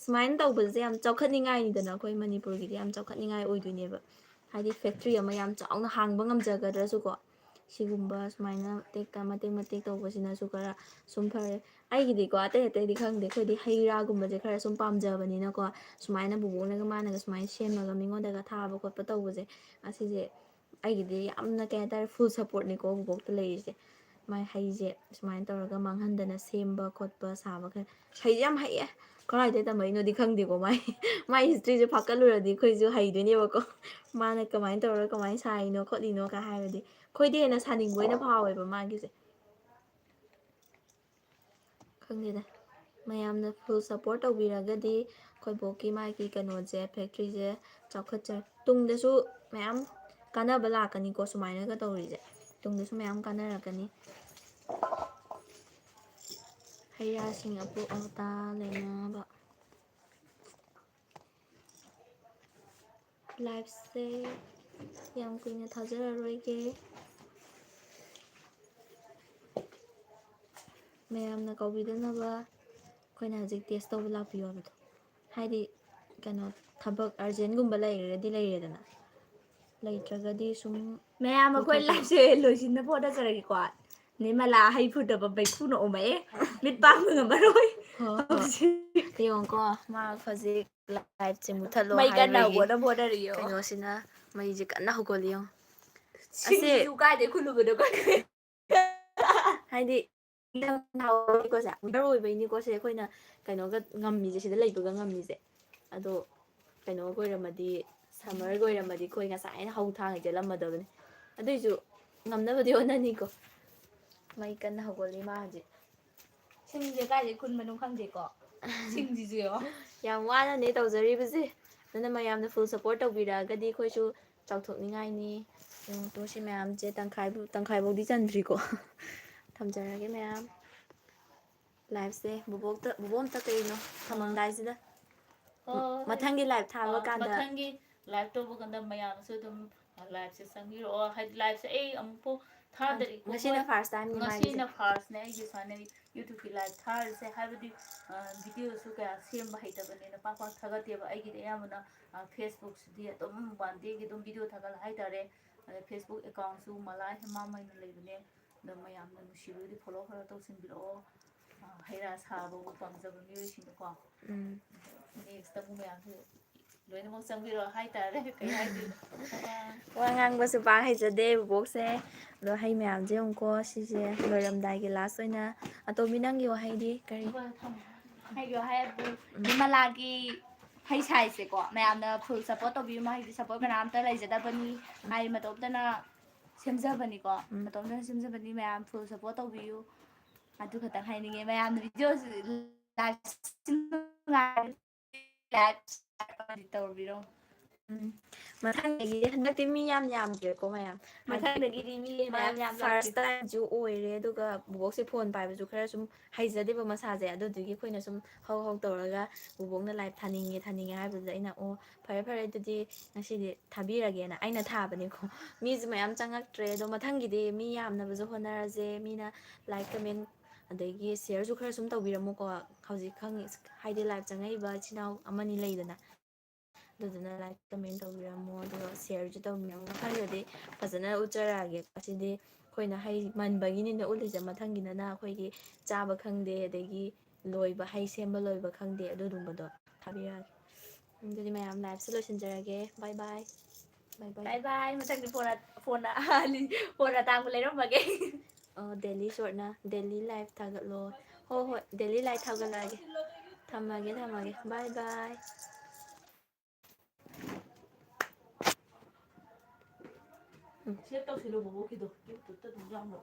ꯁꯨꯃꯥꯏꯅ ꯇꯧꯕꯁꯦ ꯌꯥꯝ ꯆꯥꯎꯈꯠꯅꯤꯡꯉꯥꯏꯅꯤꯗꯅ ꯑꯩꯈꯣꯏ ꯃꯅꯤꯄꯨꯔꯒꯤꯗꯤ ꯌꯥꯝ ꯆꯥꯎꯈꯠꯅꯤꯡꯉꯥꯏ ꯑꯣꯏꯗꯣꯏꯅꯦꯕ꯫ ꯍꯥꯏꯗꯤ ꯐꯦꯛꯇ꯭ꯔꯤ ꯑꯃ ꯌꯥꯝ ꯆꯥꯎꯅ ꯍꯥꯡꯕ ꯉꯝꯖꯒꯗ꯭ꯔꯁꯨꯀꯣ, ꯁꯤꯒꯨꯝꯕ ꯁꯨꯃꯥꯏꯅ ꯇꯦꯛꯇ ꯃꯇꯦꯛ ꯃꯇꯦꯛ ꯇꯧꯕꯁꯤꯅꯁꯨ ꯈꯔ ꯁꯨꯝ ꯐꯔꯦ꯫ ꯑꯩꯒꯤꯗꯤꯀꯣ ꯑꯇꯩ ꯑꯇꯩꯗꯤ ꯈꯪꯗꯦ, ꯑꯩꯈꯣꯏꯗꯤ ꯍꯩ ꯔꯥꯒꯨꯝꯕꯁꯦ ꯈꯔ ꯁꯨꯝ ꯄꯥꯝꯖꯕꯅꯤꯅꯀꯣ, ꯁꯨꯃꯥꯏꯅ ꯕꯨꯕꯣꯛꯅꯒ ꯃꯥꯅꯒ ꯁꯨꯃꯥꯏꯅ ꯁꯦꯝꯃꯒ ꯃꯤꯉꯣꯟꯗꯒ ꯊꯥꯕ ꯈꯣꯠꯄ ꯇꯧꯕꯁꯦ, ꯑꯁꯤꯁꯦ ꯑꯩꯒꯤꯗꯤ ꯌꯥꯝꯅ ꯀꯩ ꯍꯥꯏꯇꯥꯔꯦ, ꯐꯨꯜ ꯁꯞꯄꯣꯔꯠꯅꯤꯀꯣ ꯕꯨꯕꯣꯛꯇ ꯂꯩꯔꯤꯁꯦ꯫ ꯃꯥꯏ ꯍꯩꯁꯦ ꯁꯨꯃꯥꯏꯅ ꯇꯧꯔꯒ ꯃꯥꯡꯍꯟꯗꯅ ꯁꯦꯝꯕ ꯈꯣꯠꯄ ꯁꯥꯕ ꯈꯔ, ꯍꯩꯁꯦ ꯌꯥꯝ ꯍꯩꯌꯦ꯫ ꯀꯔꯥꯏꯗꯩ ꯇꯝꯃꯛꯏꯅꯣꯗꯤ ꯈꯪꯗꯦꯀꯣ, ꯃꯥꯏ ꯃꯥꯏ ꯍꯤꯁꯇ꯭ꯔꯤꯁꯦ ꯐꯥꯛꯀꯠꯂꯨꯔꯗꯤ ꯑꯩꯈꯣꯏꯁꯨ ꯍꯩꯗꯣꯏꯅꯦꯕꯀꯣ꯫ ꯃꯥꯅ ꯀꯃꯥꯏꯅ ꯇꯧꯔꯒ ꯀꯃꯥꯏꯅ ꯁꯥꯏꯅꯣ ꯈꯣꯠꯂꯤꯅꯣ ꯀ ꯍꯥꯏꯔꯗꯤ ꯑꯩꯈꯣꯏꯗꯤ ꯍꯦꯟꯅ ꯁꯥꯅꯤꯡꯕ ꯑꯣꯏꯅ ꯐꯥꯎꯋꯦꯕ ꯃꯥꯒꯤꯁꯦ꯫ ꯈꯪꯗꯦꯗ, ꯃꯌꯥꯝꯅ ꯐꯨꯜ ꯁꯞꯄꯣꯔꯠ ꯇꯧꯕꯤꯔꯒꯗꯤ ꯑꯩꯈꯣꯏ ꯕꯣꯛꯀꯤ ꯃꯥꯒꯤ ꯀꯩꯅꯣꯁꯦ, ꯐꯦꯛꯇ꯭ꯔꯤꯁꯦ ꯆꯥꯎꯈꯠꯆ-, ꯇꯨꯡꯗꯁꯨ ꯃꯌꯥꯝ ꯀꯥꯟꯅꯕ ꯂꯥꯛꯀꯅꯤꯀꯣ ꯁꯨꯃꯥꯏꯅꯒ ꯇꯧꯔꯤꯁꯦ꯫ ꯇꯨꯡꯗꯁꯨ ꯃꯌꯥꯝ ꯀꯥꯟꯅꯔꯛꯀꯅꯤ꯫ ꯍꯩ ꯔꯥꯁꯤꯡ ꯑꯄꯣꯛ ꯑꯇꯥ ꯂꯩꯅꯕ꯫ ꯂꯥꯏꯐꯁꯦ ꯌꯥꯝ ꯀꯨꯏꯅ ꯊꯥꯖꯔꯔꯣꯏꯒꯦ꯫ ꯃꯌꯥꯝꯅ ꯀꯧꯕꯤꯗꯅꯕ ꯑꯩꯈꯣꯏꯅ ꯍꯧꯖꯤꯛ ꯇꯦꯁ ꯇꯧꯕ ꯂꯥꯛꯄꯤꯌꯣ ꯍꯥꯏꯕꯗꯣ꯫ ꯍꯥꯏꯗꯤ ꯀꯩꯅꯣ, ꯊꯕꯛ ꯑꯔꯖꯦꯟꯒꯨꯝꯕ ꯂꯩꯔꯒꯗꯤ ꯂꯩꯔꯦꯗꯅ, ꯂꯩꯇ꯭ꯔꯒꯗꯤ ꯁꯨꯝ ꯂꯥꯏꯐꯁꯦ ꯂꯣꯏꯁꯤꯟꯅꯕ ꯍꯣꯠꯅꯖꯔꯒꯦꯀꯣ꯫ ꯅꯤꯃꯂꯥ ꯍꯩ ꯐꯨꯠꯇꯕ ꯃꯩꯈꯨꯅ ꯑꯣꯝꯃꯛꯑꯦ꯫ ꯃꯤꯠ ꯄꯥꯡꯕ ꯉꯝꯃꯔꯣꯏ꯫ ꯍꯣꯏ, ꯍꯣꯏ꯫ ꯍꯧꯖꯤꯛ ꯌꯦꯡꯉꯣꯀꯣ, ꯃꯥ ꯍꯧꯖꯤꯛ ꯂꯥꯏꯐꯁꯦ ꯃꯨꯊꯠꯂꯣ ꯃꯩ ꯀꯟꯅ ꯍꯥꯏꯔꯤ꯫ ꯍꯧꯒꯠꯅꯕ ꯍꯣꯠꯅꯔꯤꯌꯣ꯫ ꯀꯩꯅꯣꯁꯤꯅ ꯃꯩꯁꯦ ꯀꯟꯅ ꯍꯧꯒꯠꯂꯤ ꯌꯦꯡꯉꯣ꯫ ꯑꯁꯦ-, ꯁꯤꯡꯁꯤꯁꯨ ꯀꯥꯏꯗꯩ ꯈꯨꯜꯂꯨꯕꯅꯣ ꯈꯪꯗꯦ꯫ ꯍꯥꯏꯗꯤ ꯏꯪꯊꯝꯊꯥ ꯑꯣꯏꯕꯩꯀꯣ, ꯁꯦ, winter ꯑꯣꯏꯕꯩꯅꯤꯀꯣ ꯁꯦ, ꯑꯩꯈꯣꯏꯅ ꯀꯩꯅꯣꯒ ꯉꯝꯃꯤꯁꯦ, ꯁꯤꯗ ꯂꯩꯕꯒ ꯉꯝꯃꯤꯁꯦ꯫ ꯑꯗꯣ ꯀꯩꯅꯣꯒ ꯑꯣꯏꯔꯝꯃꯗꯤ, summerꯒ ꯑꯣꯏꯔꯝꯃꯗꯤ ꯑꯩꯈꯣꯏ ꯉꯁꯥꯏꯅ ꯍꯧ ꯊꯥꯡ ꯍꯩꯖꯤꯜꯂꯝꯃꯗꯕꯅꯤ꯫ ꯑꯗꯨꯏꯁꯨ ꯉꯝꯅꯕꯗꯤ ꯍꯣꯠꯅꯅꯤꯀꯣ꯫ ꯃꯩ ꯀꯟꯅ ꯍꯧꯒꯠꯂꯤ ꯃꯥ ꯍꯧꯖꯤꯛ꯫ ꯁꯤꯡꯁꯦ ꯀꯥꯏꯗꯩ ꯈꯨꯟꯕꯅꯣ ꯈꯪꯗꯦꯀꯣ꯫ ꯁꯤꯡꯁꯤꯁꯨ ꯌꯦꯡꯉꯣ꯫ ꯌꯥꯝ ꯋꯥꯅꯅꯦ ꯇꯧꯖꯔꯤꯕꯁꯦ꯫ ꯑꯗꯨꯅ ꯃꯌꯥꯝꯅ full support ꯇꯧꯕꯤꯔꯛꯑꯒꯗꯤ ꯑꯩꯈꯣꯏꯁꯨ ꯆꯥꯎꯊꯣꯛꯅꯤꯡꯉꯥꯏꯅꯤ꯫ ꯌꯦꯡꯉꯣ ꯇꯣ, ꯁꯤ ꯃꯌꯥꯝꯁꯦ ꯇꯪꯈꯥꯏꯕꯨ-, ꯇꯪꯈꯥꯏꯐꯥꯎꯗꯤ ꯆꯟꯗ꯭ꯔꯤꯀꯣ꯫ ꯊꯝꯖꯔꯒꯦ ꯃꯌꯥꯝ꯫ Liveꯁꯦ ꯕꯨꯕꯣꯛꯇ, ꯕꯨꯕꯣꯛ ꯑꯝꯇ ꯀꯩꯅꯣ ꯊꯝꯃꯝꯗꯥꯏꯁꯤꯗ꯫ ꯑꯣ, ꯃꯊꯪꯒꯤ live ꯊꯥꯕ ꯑ, ꯀꯥꯟꯗ꯫ ꯃꯊꯪꯒꯤ live ꯇꯧꯕ ꯀꯥꯟꯗ ꯃꯌꯥꯝꯁꯨ ꯑꯗꯨꯝ, ꯑ, liveꯁꯦ ꯆꯪꯕꯤꯔꯛꯑꯣ꯫ ꯍꯥꯏꯗꯤ liveꯁꯦ ꯑꯩ ꯑꯃꯨꯛꯐꯥꯎ ꯊꯥꯗꯔꯤꯀꯣ꯫ ꯉꯁꯤꯅ first timeꯅꯤ ꯃꯥꯒꯤꯁꯦ꯫ ꯉꯁꯤꯅ firstꯅꯦ ꯑꯩꯒꯤ ꯁꯨꯃꯥꯏꯅ YouTubeꯀꯤ live ꯊꯥꯔꯤꯁꯦ꯫ ꯍꯥꯏꯕꯗꯤ, ꯑ, videoꯁꯨ ꯀꯌꯥ ꯁꯦꯝꯕ ꯍꯩꯇꯕꯅꯤꯅ ꯄꯥꯛ ꯄꯥꯛ ꯊꯥꯒꯠꯇꯦꯕ꯫ ꯑꯩꯒꯤꯗꯤ ꯑꯌꯥꯝꯕꯅ, ꯑ, Facebookꯁꯤꯗꯤ ꯑꯗꯨꯝ one dayꯒꯤ ꯑꯗꯨꯝ video ꯊꯥꯒꯠꯂ ꯍꯥꯏꯇꯥꯔꯦ꯫ ꯑꯗ Facebook accountꯁꯨ ꯃꯂꯥ ꯍꯦꯃꯥꯃꯩꯅ ꯂꯩꯕꯅꯦ꯫ ꯑꯗꯣ ꯃꯌꯥꯝꯅ ꯅꯨꯡꯁꯤꯕꯗꯤ follow ꯈꯔ ꯇꯧꯁꯤꯟꯕꯤꯔꯛꯑꯣ꯫ ꯑ, ꯍꯩ ꯔꯥ ꯁꯥꯕꯕꯨ ꯄꯥꯝꯖꯕ ꯃꯤꯑꯣꯏꯁꯤꯡꯗꯀꯣ꯫ ꯎꯝ꯫ Nextꯇ ꯑꯃꯨꯛ ꯃꯌꯥꯝꯁꯨ ꯂꯣꯏꯅꯃꯛ ꯆꯪꯕꯤꯔꯛꯑꯣ ꯍꯥꯏꯇꯥꯔꯦ꯫ ꯀꯩ ꯍꯥꯏꯗꯣꯏꯅꯣ? ꯋꯥ ꯉꯥꯡꯕꯁꯨ ꯄꯥꯛ ꯍꯩꯖꯗꯦ ꯕꯨꯕꯣꯛꯁꯦ꯫ ꯑꯗꯣ ꯍꯩ ꯃꯌꯥꯝꯁꯦ ꯌꯦꯡꯉꯨꯀꯣ꯫ ꯁꯤꯁꯦ ꯂꯣꯏꯔꯝꯗꯥꯏꯒꯤ last ꯑꯣꯏꯅ꯫ ꯑꯇꯣꯝꯕꯤ, ꯅꯪꯒꯤ ꯋꯥꯍꯩꯗꯤ ꯀꯔꯤ? ꯑꯩꯒꯤ ꯋꯥꯍꯩ ꯍꯥꯏꯕꯨ ꯎꯝ꯫ ꯕꯤꯃꯂꯥꯒꯤ ꯍꯩ ꯁꯥꯏꯁꯦꯀꯣ, ꯃꯌꯥꯝꯅ full support ꯇꯧꯕꯤꯌꯨ꯫ ꯃꯥꯒꯤꯗꯤ support ꯀꯅꯥꯝꯇ ꯂꯩꯖꯗꯕꯅꯤ꯫ ꯃꯥꯒꯤ ꯃꯇꯣꯝꯇꯅ ꯁꯦꯝꯖꯕꯅꯤꯀꯣ꯫ ꯎꯝ꯫ ꯃꯇꯣꯝꯇꯅ ꯁꯦꯝꯖꯕꯅꯤ꯫ ꯃꯌꯥꯝ full support ꯇꯧꯕꯤꯌꯨ꯫ ꯑꯗꯨ ꯈꯛꯇꯪ ꯍꯥꯏꯅꯤꯡꯉꯦ꯫ ꯃꯌꯥꯝꯅ videoꯁꯤ live ꯅꯨꯡꯉꯥꯏ-, live ꯇꯧꯕꯤꯔꯣ꯫ ꯎꯝ꯫ ꯃꯊꯪꯗꯒꯤꯗꯤ ꯍꯟꯗꯛꯇꯤ ꯃꯤ ꯌꯥꯝ ꯌꯥꯝꯗ꯭ꯔꯦꯀꯣ ꯃꯌꯥꯝ꯫ ꯍꯥꯏꯗꯤ ꯃꯊꯪꯗꯒꯤꯗꯤ ꯃꯤ ꯃꯌꯥꯝ ꯃꯌꯥꯝ first ꯂꯥꯛꯀꯦ꯫ Timeꯁꯨ ꯑꯣꯏꯔꯦ, ꯑꯗꯨꯒ ꯕꯨꯕꯣꯛꯁꯦ phone ꯄꯥꯏꯕꯁꯨ ꯈꯔ ꯁꯨꯝ ꯍꯩꯖꯗꯦꯕ ꯃꯁꯥꯁꯦ, ꯑꯗꯨꯗꯨꯒꯤ ꯑꯩꯈꯣꯏꯅ ꯁꯨꯝ ꯍꯧ ꯍꯧ ꯇꯧꯔꯒ ꯕꯨꯕꯣꯛꯅ live ꯊꯥꯅꯤꯡꯉꯦ ꯊꯥꯅꯤꯡꯉꯦ ꯍꯥꯏꯕꯗꯨꯗ ꯑꯩꯅ, "ꯑꯣ ꯐꯔꯦ ꯐꯔꯦ, ꯑꯗꯨꯗꯤ ꯉꯁꯤꯗꯤ ꯊꯥꯕꯤꯔꯒꯦꯅ" ꯑꯩꯅ ꯊꯥꯕꯅꯤꯀꯣ꯫ ꯃꯤꯁꯨ ꯃꯌꯥꯝ ꯆꯪꯉꯛꯇ꯭ꯔꯦ꯫ ꯑꯗꯣ ꯃꯊꯪꯒꯤꯗꯤ ꯃꯤ ꯌꯥꯝꯅꯕꯁꯨ ꯍꯣꯠꯅꯔꯁꯦ꯫ ꯃꯤꯅ like, comment ꯑꯗꯒꯤ shareꯁꯨ ꯈꯔ ꯁꯨꯝ ꯇꯧꯕꯤꯔꯝꯃꯨꯀꯣ꯫ ꯍꯧꯖꯤꯛ ꯈꯪꯉꯤ, ꯍꯥꯏꯗꯤ live ꯆꯪꯉꯛꯏꯕ ꯏꯆꯤꯟ ꯏꯅꯥꯎ ꯑꯃꯅꯤ ꯂꯩꯗꯅ, ꯑꯗꯨꯗꯨꯅ like, comment ꯇꯧꯕꯤꯔꯝꯃꯣ, ꯑꯗꯨꯒ shareꯁꯨ ꯇꯧꯕꯤꯔꯝꯃꯣ꯫ ꯃꯊꯪꯗꯗꯤ ꯐꯖꯅ ꯎꯠꯆꯔꯛꯑꯒꯦ꯫ ꯑꯁꯤꯗꯤ ꯑꯩꯈꯣꯏꯅ ꯍꯩ ꯃꯟꯕꯒꯤꯅꯤꯅ ꯎꯠꯂꯤꯁꯦ꯫ ꯃꯊꯪꯒꯤꯗꯅ ꯑꯩꯈꯣꯏꯒꯤ ꯆꯥꯕ ꯈꯪꯗꯦ, ꯑꯗꯒꯤ ꯂꯣꯏꯕ, ꯍꯩ ꯁꯦꯝꯕ ꯂꯣꯏꯕ ꯈꯪꯗꯦ, ꯑꯗꯨꯒꯨꯝꯕꯗꯣ ꯊꯥꯕꯤꯔꯛꯑꯒꯦ꯫ ꯑꯗꯨꯗꯤ ꯃꯌꯥꯝ liveꯁꯦ ꯂꯣꯏꯁꯤꯟꯖꯔꯒꯦ꯫ Bye bye꯫ Bye bye꯫ Bye bye꯫ ꯃꯊꯪꯗꯤ phone ꯑ-, phone ꯑ-, phone ꯑꯇꯥꯡꯕ ꯂꯩꯔꯝꯃꯒꯦ꯫ ꯑꯣ, daily shortꯅ daily live ꯊꯥꯒꯠꯂꯣ꯫ ꯍꯣꯏ ꯍꯣꯏ, daily live ꯊꯥꯒꯠꯂꯛꯑꯒꯦ꯫ ꯊꯝꯃꯒꯦ, ꯊꯝꯃꯒꯦ꯫ Bye bye꯫ ꯁꯦꯞ ꯇꯧꯁꯤꯜꯂꯣ ꯕꯣꯕꯣꯛꯀꯤꯗꯣ, ꯌꯨꯇ꯭ꯌꯨꯕꯇ ꯑꯗꯨꯝ ꯌꯥꯎꯅꯕ꯫